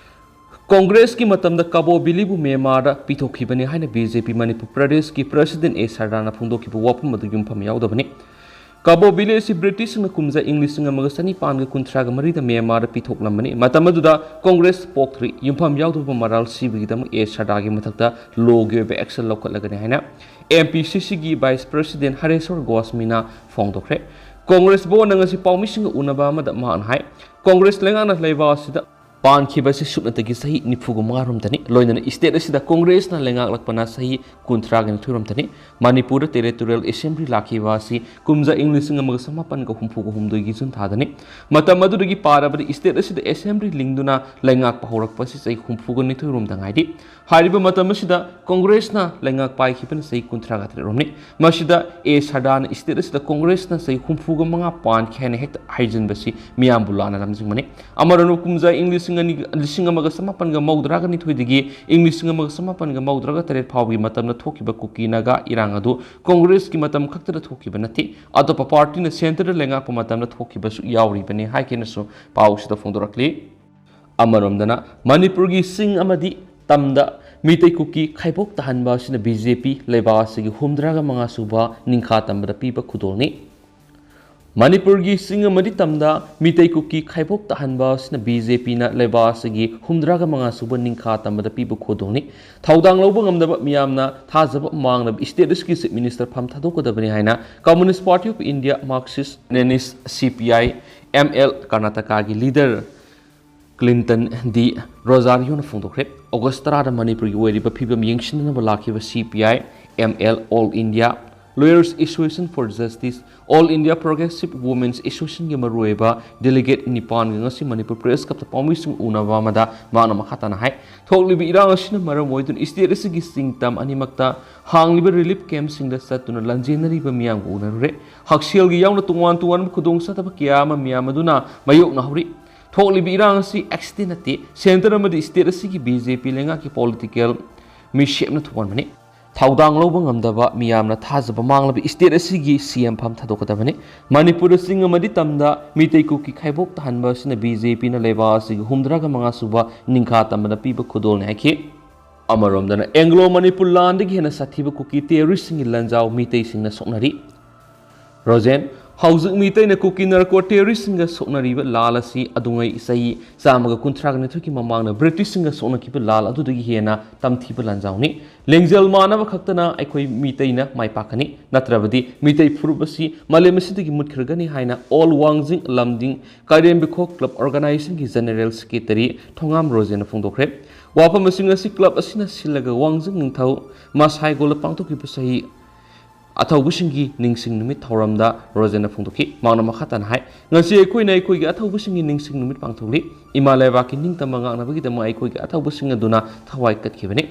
ꯀꯣꯡꯒ꯭ꯔꯦꯁꯀꯤ ꯃꯇꯝꯗ ꯀꯥꯕꯣ ꯚꯦꯂꯤꯕꯨ ꯃ꯭ꯌꯥꯟꯃꯥꯔꯗ ꯄꯤꯊꯣꯛꯈꯤꯕꯅꯤ ꯍꯥꯏꯅ ꯕꯤ ꯖꯦ ꯄꯤ ꯃꯅꯤꯄꯨꯔ ꯄ꯭ꯔꯗꯦꯁꯀꯤ ꯄ꯭ꯔꯁꯤꯗꯦꯟ ꯑꯦ ꯁꯔꯗꯥꯅ ꯐꯣꯡꯗꯣꯛꯈꯤꯕ ꯋꯥꯐꯝ ꯑꯗꯨ ꯌꯨꯝꯐꯝ ꯌꯥꯎꯗꯕꯅꯤ꯫ ꯀꯥꯕꯣ ꯚꯦꯂꯤ ꯑꯁꯤ ꯕ꯭ꯔꯤꯇꯤꯁꯁꯤꯡꯅ ꯀꯨꯝꯖꯥ ꯏꯪ ꯂꯤꯁꯤꯡ ꯑꯃꯒ ꯆꯅꯤꯄꯥꯟꯒ ꯀꯨꯟꯊ꯭ꯔꯥꯒ ꯃꯔꯤꯗ ꯃ꯭ꯌꯥꯟꯃꯥꯔꯗ ꯄꯤꯊꯣꯛꯂꯝꯕꯅꯤ꯫ ꯃꯇꯝ ꯑꯗꯨꯗ ꯀꯣꯡꯒ꯭ꯔꯦꯁ ꯄꯣꯛꯇ꯭ꯔꯤ꯫ ꯌꯨꯝꯐꯝ ꯌꯥꯎꯗꯕ ꯃꯔꯥꯜ ꯁꯤꯕꯒꯤꯗꯃꯛ ꯑꯦ ꯁꯔꯗꯥꯒꯤ ꯃꯊꯛꯇ ꯂꯣꯒꯤ ꯑꯣꯏꯕ ꯑꯦꯛꯁꯟ ꯂꯧꯈꯠꯂꯒꯅꯤ ꯍꯥꯏꯅ ꯑꯦꯝ ꯄꯤ ꯁꯤ ꯁꯤꯒꯤ ꯚꯥꯏꯁ ꯄ꯭ꯔꯁꯤꯗꯦꯟ ꯍꯔꯦꯁꯣꯔ ꯒꯣꯁꯃꯤꯅ ꯐꯣꯡꯗꯣꯛꯈ꯭ꯔꯦ꯫ ꯀꯣꯡꯒ꯭ꯔꯦꯁ ꯚꯋꯟꯗ ꯉꯁꯤ ꯄꯥꯎꯃꯤꯁꯤꯡꯒ ꯎꯅꯕ ꯑꯃꯗ ꯃꯍꯥꯛꯅ ꯍꯥꯏ, ꯀꯣꯡꯒ꯭ꯔꯦꯁ ꯂꯩꯉꯥꯛꯅ ꯂꯩꯕꯥꯛ ꯑꯁꯤꯗ ꯄꯥꯟꯈꯤꯕ ꯑꯁꯤ ꯁꯨꯞꯅꯇꯒꯤ ꯆꯍꯤ ꯅꯤꯐꯨꯒ ꯃꯉꯥꯔꯣꯝꯗꯅꯤ꯫ ꯂꯣꯏꯅꯅ ꯁ꯭ꯇꯦꯠ ꯑꯁꯤꯗ ꯀꯣꯡꯒ꯭ꯔꯦꯁꯅ ꯂꯩꯉꯥꯛꯂꯛꯄꯅ ꯆꯍꯤ ꯀꯨꯟꯊ꯭ꯔꯥꯒ ꯅꯤꯊꯣꯏꯔꯣꯝꯗꯅꯤ꯫ ꯃꯅꯤꯄꯨꯔꯗ ꯇꯦꯔꯤꯇꯣꯔꯤꯌꯦꯜ ꯑꯦꯁꯦꯝꯕ꯭ꯂꯤ ꯂꯥꯛꯈꯤꯕ ꯑꯁꯤ ꯀꯨꯝꯖꯥ ꯏꯪ ꯂꯤꯁꯤꯡ ꯑꯃꯒ ꯆꯃꯥꯄꯟꯒ ꯍꯨꯝꯐꯨꯒ ꯍꯨꯝꯗꯣꯏꯒꯤ ꯖꯨꯟ ꯊꯥꯗꯅꯤ꯫ ꯃꯇꯝ ꯑꯗꯨꯗꯒꯤ ꯄꯥꯔꯕꯗ ꯁ꯭ꯇꯦꯠ ꯑꯁꯤꯗ ꯑꯦꯁꯦꯝꯕ꯭ꯂꯤ ꯂꯤꯡꯗꯨꯅ ꯂꯩꯉꯥꯛꯄ ꯍꯧꯔꯛꯄ ꯑꯁꯤ ꯆꯍꯤ ꯍꯨꯝꯐꯨꯒ ꯅꯤꯊꯣꯏꯔꯣꯝꯗ ꯉꯥꯏꯔꯤ꯫ ꯍꯥꯏꯔꯤꯕ ꯃꯇꯝ ꯑꯁꯤꯗ ꯀꯣꯡꯒ꯭ꯔꯦꯁꯅ ꯂꯩꯉꯥꯛ ꯄꯥꯏꯈꯤꯕꯅ ꯆꯍꯤ ꯀꯨꯟꯊ꯭ꯔꯥꯒ ꯇꯔꯦꯠꯔꯣꯝꯅꯤ꯫ ꯃꯁꯤꯗ ꯑꯦ ꯁꯔꯗꯥꯅ ꯁ꯭ꯇꯦꯠ ꯑꯁꯤꯗ ꯀꯣꯡꯒ꯭ꯔꯦꯁꯅ ꯆꯍꯤ ꯍꯨꯝꯐꯨꯒ ꯃꯉꯥ ꯄꯥꯟꯈꯤ ꯍꯥꯏꯅ ꯍꯦꯛꯇ ꯍꯥꯏꯖꯤꯟꯕꯁꯤ ꯃꯤꯌꯥꯝꯕꯨ ꯂꯥꯟꯅ ꯂꯝꯖꯤꯡꯕꯅꯤ꯫ ꯑꯃꯔꯣꯝꯗ ꯀꯨꯝꯖꯥ ꯏꯪ ꯂꯤꯁꯤꯡ ꯑꯅꯤ, ꯂꯤꯁꯤꯡ ꯑꯃꯒ ꯆꯃꯥꯄꯟꯒ ꯃꯧꯗ꯭ꯔꯥꯒ ꯅꯤꯊꯣꯏꯗꯒꯤ ꯏꯪ ꯂꯤꯁꯤꯡ ꯑꯃꯒ ꯆꯃꯥꯄꯟꯒ ꯃꯧꯗ꯭ꯔꯥꯒ ꯇꯔꯦꯠ ꯐꯥꯎꯕꯒꯤ ꯃꯇꯝꯗ ꯊꯣꯛꯈꯤꯕ ꯀꯨꯀꯤ ꯅꯥꯒꯥ ꯏꯔꯥꯡ ꯑꯗꯨ ꯀꯣꯡꯒ꯭ꯔꯦꯁꯀꯤ ꯃꯇꯝ ꯈꯛꯇꯗ ꯊꯣꯛꯈꯤꯕ ꯅꯠꯇꯦ꯫ ꯑꯇꯣꯞꯄ ꯄꯥꯔꯇꯤꯅ ꯁꯦꯟꯇꯔꯗ ꯂꯩꯉꯥꯛꯄ ꯃꯇꯝꯗ ꯊꯣꯛꯈꯤꯕꯁꯨ ꯌꯥꯎꯔꯤꯕꯅꯤ ꯍꯥꯏꯈꯤꯅꯁꯨ ꯄꯥꯎꯁꯤꯗ ꯐꯣꯡꯗꯣꯔꯛꯂꯤ꯫ ꯑꯃꯔꯣꯝꯗꯅ ꯃꯅꯤꯄꯨꯔꯒꯤ ꯆꯤꯡ ꯑꯃꯗꯤ ꯇꯝꯗ ꯃꯤꯇꯩ ꯀꯨꯀꯤ ꯈꯥꯏꯕꯣꯛ ꯇꯥꯍꯟꯕ ꯑꯁꯤꯅ ꯕꯤ ꯖꯦ ꯄꯤ ꯂꯩꯕꯥꯛ ꯑꯁꯤꯒꯤ ꯍꯨꯝꯗ꯭ꯔꯥꯒ ꯃꯉꯥ ꯁꯨꯕ ꯅꯤꯡꯈꯥ ꯇꯝꯕꯗ ꯄꯤꯕ ꯈꯨꯗꯣꯜꯅꯤ꯫ ꯃꯅꯤꯄꯨꯔꯒꯤ ꯆꯤꯡ ꯑꯃꯗꯤ ꯇꯝꯗ ꯃꯤꯇꯩ ꯀꯨꯀꯤ ꯈꯥꯏꯕꯣꯛ ꯇꯥꯍꯟꯕ ꯑꯁꯤꯅ ꯕꯤ ꯖꯦ ꯄꯤꯅ ꯂꯩꯕꯥꯛ ꯑꯁꯤꯒꯤ ꯍꯨꯝꯗ꯭ꯔꯥꯒ ꯃꯉꯥ ꯁꯨꯕ ꯅꯤꯡꯈꯥ ꯇꯝꯕꯗ ꯄꯤꯕ ꯈꯨꯗꯣꯜꯅꯤ꯫ ꯊꯧꯗꯥꯡ ꯂꯧꯕ ꯉꯝꯗꯕ ꯃꯤꯌꯥꯝꯅ ꯊꯥꯖꯕ ꯃꯥꯡꯂꯕ ꯁ꯭ꯇꯦꯠ ꯑꯁꯤꯒꯤ ꯆꯤꯐ ꯃꯤꯅꯤꯁꯇꯔ ꯐꯝ ꯊꯥꯗꯣꯛꯀꯗꯕꯅꯤ ꯍꯥꯏꯅ communist party of India, Marxist Leninist, C P I M L, ꯀꯔꯅꯥꯇꯀꯥꯒꯤ ꯂꯤꯗꯔ ꯀ꯭ꯂꯤꯟꯇꯟ ꯗꯤ ꯔꯣꯖꯥꯔꯤꯌꯣꯅ ꯐꯣꯡꯗꯣꯛꯈ꯭ꯔꯦ꯫ ꯑꯣꯒꯁ꯭ꯠ ꯇꯔꯥꯗ ꯃꯅꯤꯄꯨꯔꯒꯤ ꯑꯣꯏꯔꯤꯕ ꯐꯤꯕꯝ ꯌꯦꯡꯁꯤꯟꯅꯅꯕ ꯂꯥꯛꯈꯤꯕ C P I M L, all India lawyers association for justice, all India progressive women's ꯑꯦꯁꯣꯁꯤꯌꯦꯁꯟꯒꯤ ꯃꯔꯨꯑꯣꯏꯕ ꯗꯦꯂꯤꯒꯦꯠ ꯅꯤꯄꯥꯟꯒ ꯉꯁꯤ ꯃꯅꯤꯄꯨꯔ ꯄ꯭ꯔꯦꯁ ꯀ꯭ꯂꯕꯇ ꯄꯥꯎꯃꯤꯁꯤꯡ ꯎꯅꯕ ꯑꯃꯗ ꯃꯍꯥꯛꯅ ꯃꯈꯥ ꯇꯥꯅ ꯍꯥꯏ, ꯊꯣꯛꯂꯤꯕ ꯏꯔꯥꯡ ꯑꯁꯤꯅ ꯃꯔꯝ ꯑꯣꯏꯗꯨꯅ ꯁ꯭ꯇꯦꯠ ꯑꯁꯤꯒꯤ ꯆꯤꯡ ꯇꯝ ꯑꯅꯤꯃꯛꯇ ꯍꯥꯡꯂꯤꯕ ꯔꯤꯂꯤꯐ ꯀꯦꯝꯞꯁꯤꯡꯗ ꯆꯠꯇꯨꯅ ꯂꯥꯟꯖꯦꯟꯅꯔꯤꯕ ꯃꯤꯌꯥꯝꯒ ꯎꯅꯔꯨꯔꯦ꯫ ꯍꯛꯁꯦꯜꯒꯤ ꯌꯥꯎꯅ ꯇꯣꯉꯥꯟ ꯇꯣꯉꯥꯟꯕ ꯈꯨꯗꯣꯡꯆꯥꯗꯕ ꯀꯌꯥ ꯑꯃ ꯃꯤꯌꯥꯝ ꯑꯗꯨꯅ ꯃꯥꯌꯣꯛꯅꯍꯧꯔꯤ꯫ ꯊꯣꯛꯂꯤꯕ ꯏꯔꯥꯡ ꯑꯁꯤ ꯑꯦꯛꯁꯤꯗꯦꯟ ꯅꯠꯇꯦ, ꯁꯦꯟꯇꯔ ꯑꯃꯗꯤ ꯁ꯭ꯇꯦꯠ ꯑꯁꯤꯒꯤ ꯕꯤ ꯖꯦ ꯄꯤ ꯂꯩꯉꯥꯛꯀꯤ ꯄꯣꯂꯤꯇꯤꯀꯦꯜ ꯃꯤꯁꯦꯞꯅ ꯊꯣꯛꯍꯟꯕꯅꯤ꯫ ꯊꯧꯗꯥꯡ ꯂꯧꯕ ꯉꯝꯗꯕ, ꯃꯤꯌꯥꯝꯅ ꯊꯥꯖꯕ ꯃꯥꯡꯂꯕ state ꯑꯁꯤꯒꯤ C M ꯐꯝ ꯊꯥꯗꯣꯛꯀꯗꯕꯅꯤ꯫ ꯃꯅꯤꯄꯨꯔꯗ ꯆꯤꯡ ꯑꯃꯗꯤ ꯇꯝꯗ ꯃꯤꯇꯩ ꯀꯨꯀꯤ ꯈꯥꯏꯕꯣꯛ ꯇꯥꯍꯟꯕ ꯑꯁꯤꯅ B J P ꯅ ꯂꯩꯕꯥꯛ ꯑꯁꯤꯒꯤ ꯍꯨꯝꯗ꯭ꯔꯥꯒ ꯃꯉꯥ ꯁꯨꯕ ꯅꯤꯡꯈꯥ ꯇꯝꯕꯗ ꯄꯤꯕ ꯈꯨꯗꯣꯜꯅꯤ ꯍꯥꯏꯈꯤ꯫ ꯑꯃꯔꯣꯝꯗꯅ, Anglo Manipur ꯂꯥꯟꯗꯒꯤ ꯍꯦꯟꯅ ꯁꯥꯊꯤꯕ ꯀꯨꯀꯤ terrorist ꯁꯤꯡꯒꯤ ꯂꯥꯟꯖꯥꯎ ꯃꯤꯇꯩꯁꯤꯡꯅ ꯁꯣꯛꯅꯔꯤ꯫ ꯔꯣꯖꯦꯟ, ꯍꯧꯖꯤꯛ ꯃꯤꯇꯩꯅ ꯀꯨꯀꯤ narco terrorist ꯁꯤꯡꯒ ꯁꯣꯛꯅꯔꯤꯕ ꯂꯥꯜ ꯑꯁꯤ ꯑꯗꯨꯉꯩ ꯆꯍꯤ ꯆꯥꯝꯃꯒ ꯀꯨꯟꯊ꯭ꯔꯥꯒ ꯅꯤꯊꯣꯏꯒꯤ ꯃꯃꯥꯡꯗ British ꯁꯤꯡꯒ ꯁꯣꯛꯅꯈꯤꯕ ꯂꯥꯜ ꯑꯗꯨꯗꯒꯤ ꯍꯦꯟꯅ ꯇꯝꯊꯤꯕ ꯂꯥꯟꯖꯥꯎꯅꯤ꯫ ꯂꯦꯡꯖꯦꯜ ꯃꯥꯟꯅꯕ ꯈꯛꯇꯅ ꯑꯩꯈꯣꯏ ꯃꯤꯇꯩꯅ ꯃꯥꯏ ꯄꯥꯛꯀꯅꯤ, ꯅꯠꯇ꯭ꯔꯕꯗꯤ ꯃꯤꯇꯩ ꯐꯨꯔꯨꯞ ꯑꯁꯤ ꯃꯥꯂꯦꯝ ꯑꯁꯤꯗꯒꯤ ꯃꯨꯠꯈ꯭ꯔꯒꯅꯤ ꯍꯥꯏꯅ All Wangjing Lamding Kairen Bikho Club Organization ꯒꯤ General Secretary ꯊꯣꯉꯥꯝ ꯔꯣꯖꯦꯟꯅ ꯐꯣꯡꯗꯣꯛꯈ꯭ꯔꯦ꯫ ꯋꯥꯐꯝꯁꯤꯡ ꯑꯁꯤ club ꯑꯁꯤꯅ ꯁꯤꯜꯂꯒ ꯋꯥꯡꯖꯤꯡ ꯅꯤꯡꯊꯧ ꯃꯁꯥꯏꯒꯣꯜꯗ ꯄꯥꯡꯊꯣꯛꯈꯤꯕ ꯆꯍꯤ ꯑꯊꯧꯕꯁꯤꯡꯒꯤ ꯅꯤꯡꯁꯤꯡ ꯅꯨꯃꯤꯠ ꯊꯧꯔꯝꯗ ꯔꯣꯖꯦꯟꯅ ꯐꯣꯡꯗꯣꯛꯈꯤ꯫ ꯃꯍꯥꯛꯅ ꯃꯈꯥ ꯇꯥꯅ ꯍꯥꯏ, "ꯉꯁꯤ ꯑꯩꯈꯣꯏꯅ ꯑꯩꯈꯣꯏꯒꯤ ꯑꯊꯧꯕꯁꯤꯡꯒꯤ ꯅꯤꯡꯁꯤꯡ ꯅꯨꯃꯤꯠ ꯄꯥꯡꯊꯣꯛꯂꯤ꯫ ꯏꯃꯥ ꯂꯩꯕꯥꯛꯀꯤ ꯅꯤꯡꯇꯝꯕ ꯉꯥꯛꯅꯕꯒꯤꯗꯃꯛ ꯑꯩꯈꯣꯏꯒꯤ ꯑꯊꯧꯕꯁꯤꯡ ꯑꯗꯨꯅ ꯊꯋꯥꯏ ꯀꯠꯈꯤꯕꯅꯤ꯫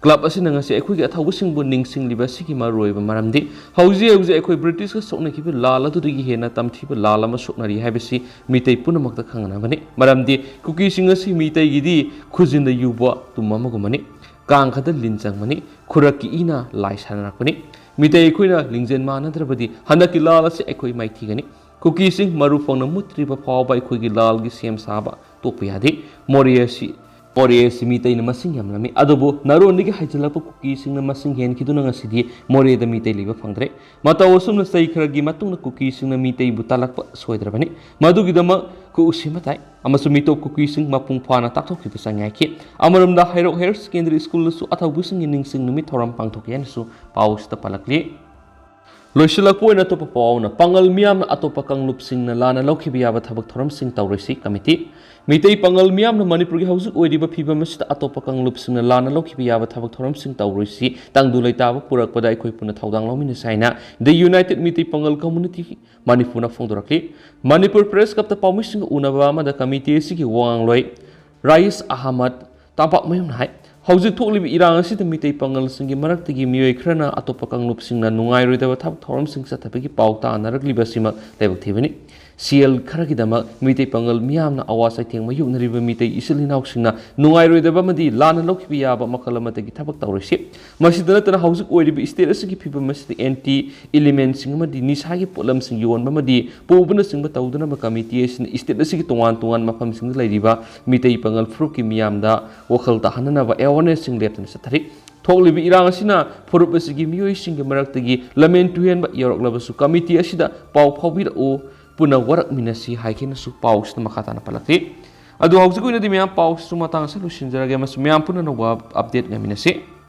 Club ꯑꯁꯤꯅ ꯉꯁꯤ ꯑꯩꯈꯣꯏꯒꯤ ꯑꯊꯧꯕꯁꯤꯡꯕꯨ ꯅꯤꯡꯁꯤꯡꯂꯤꯕ ꯑꯁꯤꯒꯤ ꯃꯔꯨꯑꯣꯏꯕ ꯃꯔꯝꯗꯤ ꯍꯧꯖꯤꯛ ꯍꯧꯖꯤꯛ ꯑꯩꯈꯣꯏ British ꯀ ꯁꯣꯛꯅꯈꯤꯕ ꯂꯥꯜ ꯑꯗꯨꯗꯒꯤ ꯍꯦꯟꯅ ꯇꯝꯊꯤꯕ ꯂꯥꯜ ꯑꯃ ꯁꯣꯛꯅꯔꯤ ꯍꯥꯏꯕꯁꯤ ꯃꯤꯇꯩ ꯄꯨꯝꯅꯃꯛꯇ ꯈꯪꯅꯅꯕꯅꯤ꯫ ꯃꯔꯝꯗꯤ ꯀꯨꯀꯤꯁꯤꯡ ꯑꯁꯤ ꯃꯤꯇꯩꯒꯤꯗꯤ ꯈꯨꯖꯤꯟꯗ ꯌꯨꯕ ꯇꯨꯝ ꯑꯃꯒꯨꯝꯕꯅꯤ꯫ ꯀꯥꯡꯈꯗ ꯂꯤꯟ ꯆꯪꯕꯅꯤ꯫ ꯈꯨꯔꯛꯀꯤ ꯏꯅ ꯂꯥꯏ ꯁꯥꯟꯅꯔꯛꯄꯅꯤ꯫ ꯃꯤꯇꯩ ꯑꯩꯈꯣꯏꯅ ꯂꯤꯡꯖꯦꯜ ꯃꯥꯟꯅꯗ꯭ꯔꯕꯗꯤ ꯍꯟꯗꯛꯀꯤ ꯂꯥꯜ ꯑꯁꯤ ꯑꯩꯈꯣꯏ ꯃꯥꯏꯊꯤꯒꯅꯤ꯫ ꯀꯨꯀꯤꯁꯤꯡ ꯃꯔꯨ ꯐꯪꯅ ꯃꯨꯠꯇ꯭ꯔꯤꯕ ꯐꯥꯎꯕ ꯑꯩꯈꯣꯏꯒꯤ ꯂꯥꯜꯒꯤ ꯁꯦꯝ ꯁꯥꯕ ꯇꯣꯛꯄ ꯌꯥꯗꯦ꯫ ꯃꯣꯔꯦ ꯑꯁꯤ, ꯃꯣꯔꯦ ꯑꯁꯤ ꯃꯤꯇꯩꯅ ꯃꯁꯤꯡ ꯌꯥꯝꯂꯝꯃꯤ, ꯑꯗꯨꯕꯨ ꯅꯥꯔꯣꯟꯗꯒꯤ ꯍꯥꯏꯖꯤꯜꯂꯛꯄ ꯀꯨꯀꯤꯁꯤꯡꯅ ꯃꯁꯤꯡ ꯍꯦꯟꯈꯤꯗꯨꯅ ꯉꯁꯤꯗꯤ ꯃꯣꯔꯦꯗ ꯃꯤꯇꯩ ꯂꯩꯕ ꯐꯪꯗ꯭ꯔꯦ꯫ ꯃꯇꯧ ꯑꯁꯨꯝꯅ ꯆꯍꯤ ꯈꯔꯒꯤ ꯃꯇꯨꯡꯗ ꯀꯨꯀꯤꯁꯤꯡꯅ ꯃꯤꯇꯩꯕꯨ ꯇꯥꯜꯂꯛꯄ ꯁꯣꯏꯗ꯭ꯔꯕꯅꯤ꯫ ꯃꯗꯨꯒꯤꯗꯃꯛ ꯀꯨ ꯁꯦꯝꯕ ꯇꯥꯏ ꯑꯃꯁꯨꯡ ꯃꯤꯇꯣꯞ ꯀꯨꯀꯤꯁꯤꯡ ꯃꯄꯨꯡ ꯐꯥꯅ ꯇꯥꯛꯊꯣꯛꯈꯤꯕ ꯆꯪꯉꯥꯏꯈꯤ꯫" ꯑꯃꯔꯣꯝꯗ ꯍꯩꯔꯣꯛ Higher Secondary School ꯗꯁꯨ ꯑꯊꯧꯕꯁꯤꯡꯒꯤ ꯅꯤꯡꯁꯤꯡ ꯅꯨꯃꯤꯠ ꯊꯧꯔꯝ ꯄꯥꯡꯊꯣꯛꯈꯤ ꯍꯥꯏꯅꯁꯨ ꯄꯥꯎ ꯑꯁꯤꯗ ꯄꯜꯂꯛꯂꯤ꯫ ꯂꯣꯏꯁꯤꯜꯂꯛꯄ ꯑꯣꯏꯅ ꯑꯇꯣꯞꯄ ꯄꯥꯎ ꯑꯃꯅ, ꯄꯥꯡꯒꯜ ꯃꯤꯌꯥꯝꯅ ꯑꯇꯣꯞꯄ ꯀꯥꯡꯂꯨꯞꯁꯤꯡꯅ ꯂꯥꯟꯅ ꯂꯧꯈꯤꯕ ꯌꯥꯕ ꯊꯕꯛ ꯊꯧꯔꯝꯁꯤꯡ ꯇꯧꯔꯣꯏꯁꯤ ꯀꯃꯤꯇꯤ꯫ ꯃꯤꯇꯩ ꯄꯥꯡꯒꯜ ꯃꯤꯌꯥꯝꯅ ꯃꯅꯤꯄꯨꯔꯒꯤ ꯍꯧꯖꯤꯛ ꯑꯣꯏꯔꯤꯕ ꯐꯤꯕꯝ ꯑꯁꯤꯗ ꯑꯇꯣꯞꯄ ꯀꯥꯡꯂꯨꯞꯁꯤꯡꯅ ꯂꯥꯟꯅ ꯂꯧꯈꯤꯕ ꯌꯥꯕ ꯊꯕꯛ ꯊꯧꯔꯝꯁꯤꯡ ꯇꯧꯔꯣꯏꯁꯤ꯫ ꯇꯪꯗꯨ ꯂꯩꯇꯥꯕ ꯄꯨꯔꯛꯄꯗ ꯑꯩꯈꯣꯏ ꯄꯨꯟꯅ ꯊꯧꯗꯥꯡ ꯂꯧꯃꯤꯟꯅꯁꯤ ꯍꯥꯏꯅ The United Meitei Pangal Community ꯃꯅꯤꯄꯨꯔꯅ ꯐꯣꯡꯗꯣꯔꯛꯂꯤ꯫ ꯃꯅꯤꯄꯨꯔ Press Club ꯇ ꯄꯥꯎꯃꯤꯁꯤꯡꯒ ꯎꯅꯕ ꯑꯃꯗ ꯀꯃꯤꯇꯤ ꯑꯁꯤꯒꯤ ꯋꯥ ꯉꯥꯡꯂꯣꯏ ꯔꯥꯏꯁ ꯑꯍꯃꯗ ꯇꯝꯄꯥꯛꯃꯌꯨꯝꯅ ꯍꯥꯏ, ꯍꯧꯖꯤꯛ ꯊꯣꯛꯂꯤꯕ ꯏꯔꯥꯡ ꯑꯁꯤꯗ ꯃꯤꯇꯩ ꯄꯥꯡꯒꯜꯁꯤꯡꯒꯤ ꯃꯔꯛꯇꯒꯤ ꯃꯤꯑꯣꯏ ꯈꯔꯅ ꯑꯇꯣꯞꯄ ꯀꯥꯡꯂꯨꯞꯁꯤꯡꯅ ꯅꯨꯡꯉꯥꯏꯔꯣꯏꯗꯕ ꯊꯕꯛ ꯊꯧꯔꯝꯁꯤꯡ ꯆꯠꯊꯕꯒꯤ ꯄꯥꯎ ꯇꯥꯅꯔꯛꯂꯤꯕ ꯑꯁꯤꯃꯛ ꯂꯥꯏꯕꯛ ꯊꯤꯕꯅꯤ꯫ ꯁꯦꯜ ꯈꯔꯒꯤꯗꯃꯛ ꯃꯤꯇꯩ ꯄꯥꯉꯜ ꯃꯤꯌꯥꯝꯅ ꯑꯋꯥ ꯆꯩꯊꯦꯡ ꯃꯥꯌꯣꯛꯅꯔꯤꯕ ꯃꯤꯇꯩ ꯏꯆꯤꯜ ꯏꯅꯥꯎꯁꯤꯡꯅ ꯅꯨꯡꯉꯥꯏꯔꯣꯏꯗꯕ ꯑꯃꯗꯤ ꯂꯥꯟꯅ ꯂꯧꯈꯤꯕ ꯌꯥꯕ ꯃꯈꯜ ꯑꯃꯠꯇꯒꯤ ꯊꯕꯛ ꯇꯧꯔꯣꯏꯁꯤ꯫ ꯃꯁꯤꯗ ꯅꯠꯇꯅ ꯍꯧꯖꯤꯛ ꯑꯣꯏꯔꯤꯕ state ꯑꯁꯤꯒꯤ ꯐꯤꯕꯝ ꯑꯁꯤꯗ anti elementꯁꯤꯡ ꯑꯃꯗꯤ ꯅꯤꯁꯥꯒꯤ ꯄꯣꯠꯂꯝꯁꯤꯡ ꯌꯣꯟꯕ ꯑꯃꯗꯤ ꯄꯨꯕꯅꯆꯤꯡꯕ ꯇꯧꯗꯅꯕ committee ꯑꯁꯤꯅ state ꯑꯁꯤꯒꯤ ꯇꯣꯉꯥꯟ ꯇꯣꯉꯥꯟꯕ ꯃꯐꯝꯁꯤꯡꯗ ꯂꯩꯔꯤꯕ ꯃꯤꯇꯩ ꯄꯥꯉꯜ ꯐꯨꯔꯨꯞꯀꯤ ꯃꯤꯌꯥꯝꯗ ꯋꯥꯈꯜ ꯇꯥꯍꯟꯅꯅꯕ awarenessꯁꯤꯡ ꯂꯦꯞꯇꯅ ꯆꯠꯊꯔꯤ꯫ ꯊꯣꯛꯂꯤꯕ ꯏꯔꯥꯡ ꯑꯁꯤꯅ ꯐꯨꯔꯨꯞ ꯑꯁꯤꯒꯤ ꯃꯤꯑꯣꯏꯁꯤꯡꯒꯤ ꯃꯔꯛꯇꯒꯤ ꯂꯝꯍꯦꯟ ꯇꯨꯍꯦꯟꯕ ꯌꯥꯎꯔꯛꯂꯕꯁꯨ committee ꯑꯁꯤꯗ ꯄꯥꯎ ꯐꯥꯎꯕꯤꯔꯛꯎ, ꯄꯨꯟꯅ ꯋꯥꯔꯛꯃꯤꯟꯅꯁꯤ ꯍꯥꯏꯈꯤꯅꯁꯨ ꯄꯥꯎꯁꯤꯗ ꯃꯈꯥ ꯇꯥꯅ ꯄꯜꯂꯛꯈꯤ꯫ ꯑꯗꯨ ꯍꯧꯖꯤꯛ ꯑꯣꯏꯅꯗꯤ ꯃꯌꯥꯝ ꯄꯥꯎꯁꯤꯁꯨ ꯃꯇꯥꯡ ꯑꯁꯤꯗ ꯂꯣꯏꯁꯤꯟꯖꯔꯒꯦ ꯑꯃꯁꯨꯡ ꯃꯌꯥꯝ ꯄꯨꯟꯅ ꯑꯅꯧꯕ update ꯉꯥꯏꯃꯤꯟꯅꯁꯤ꯫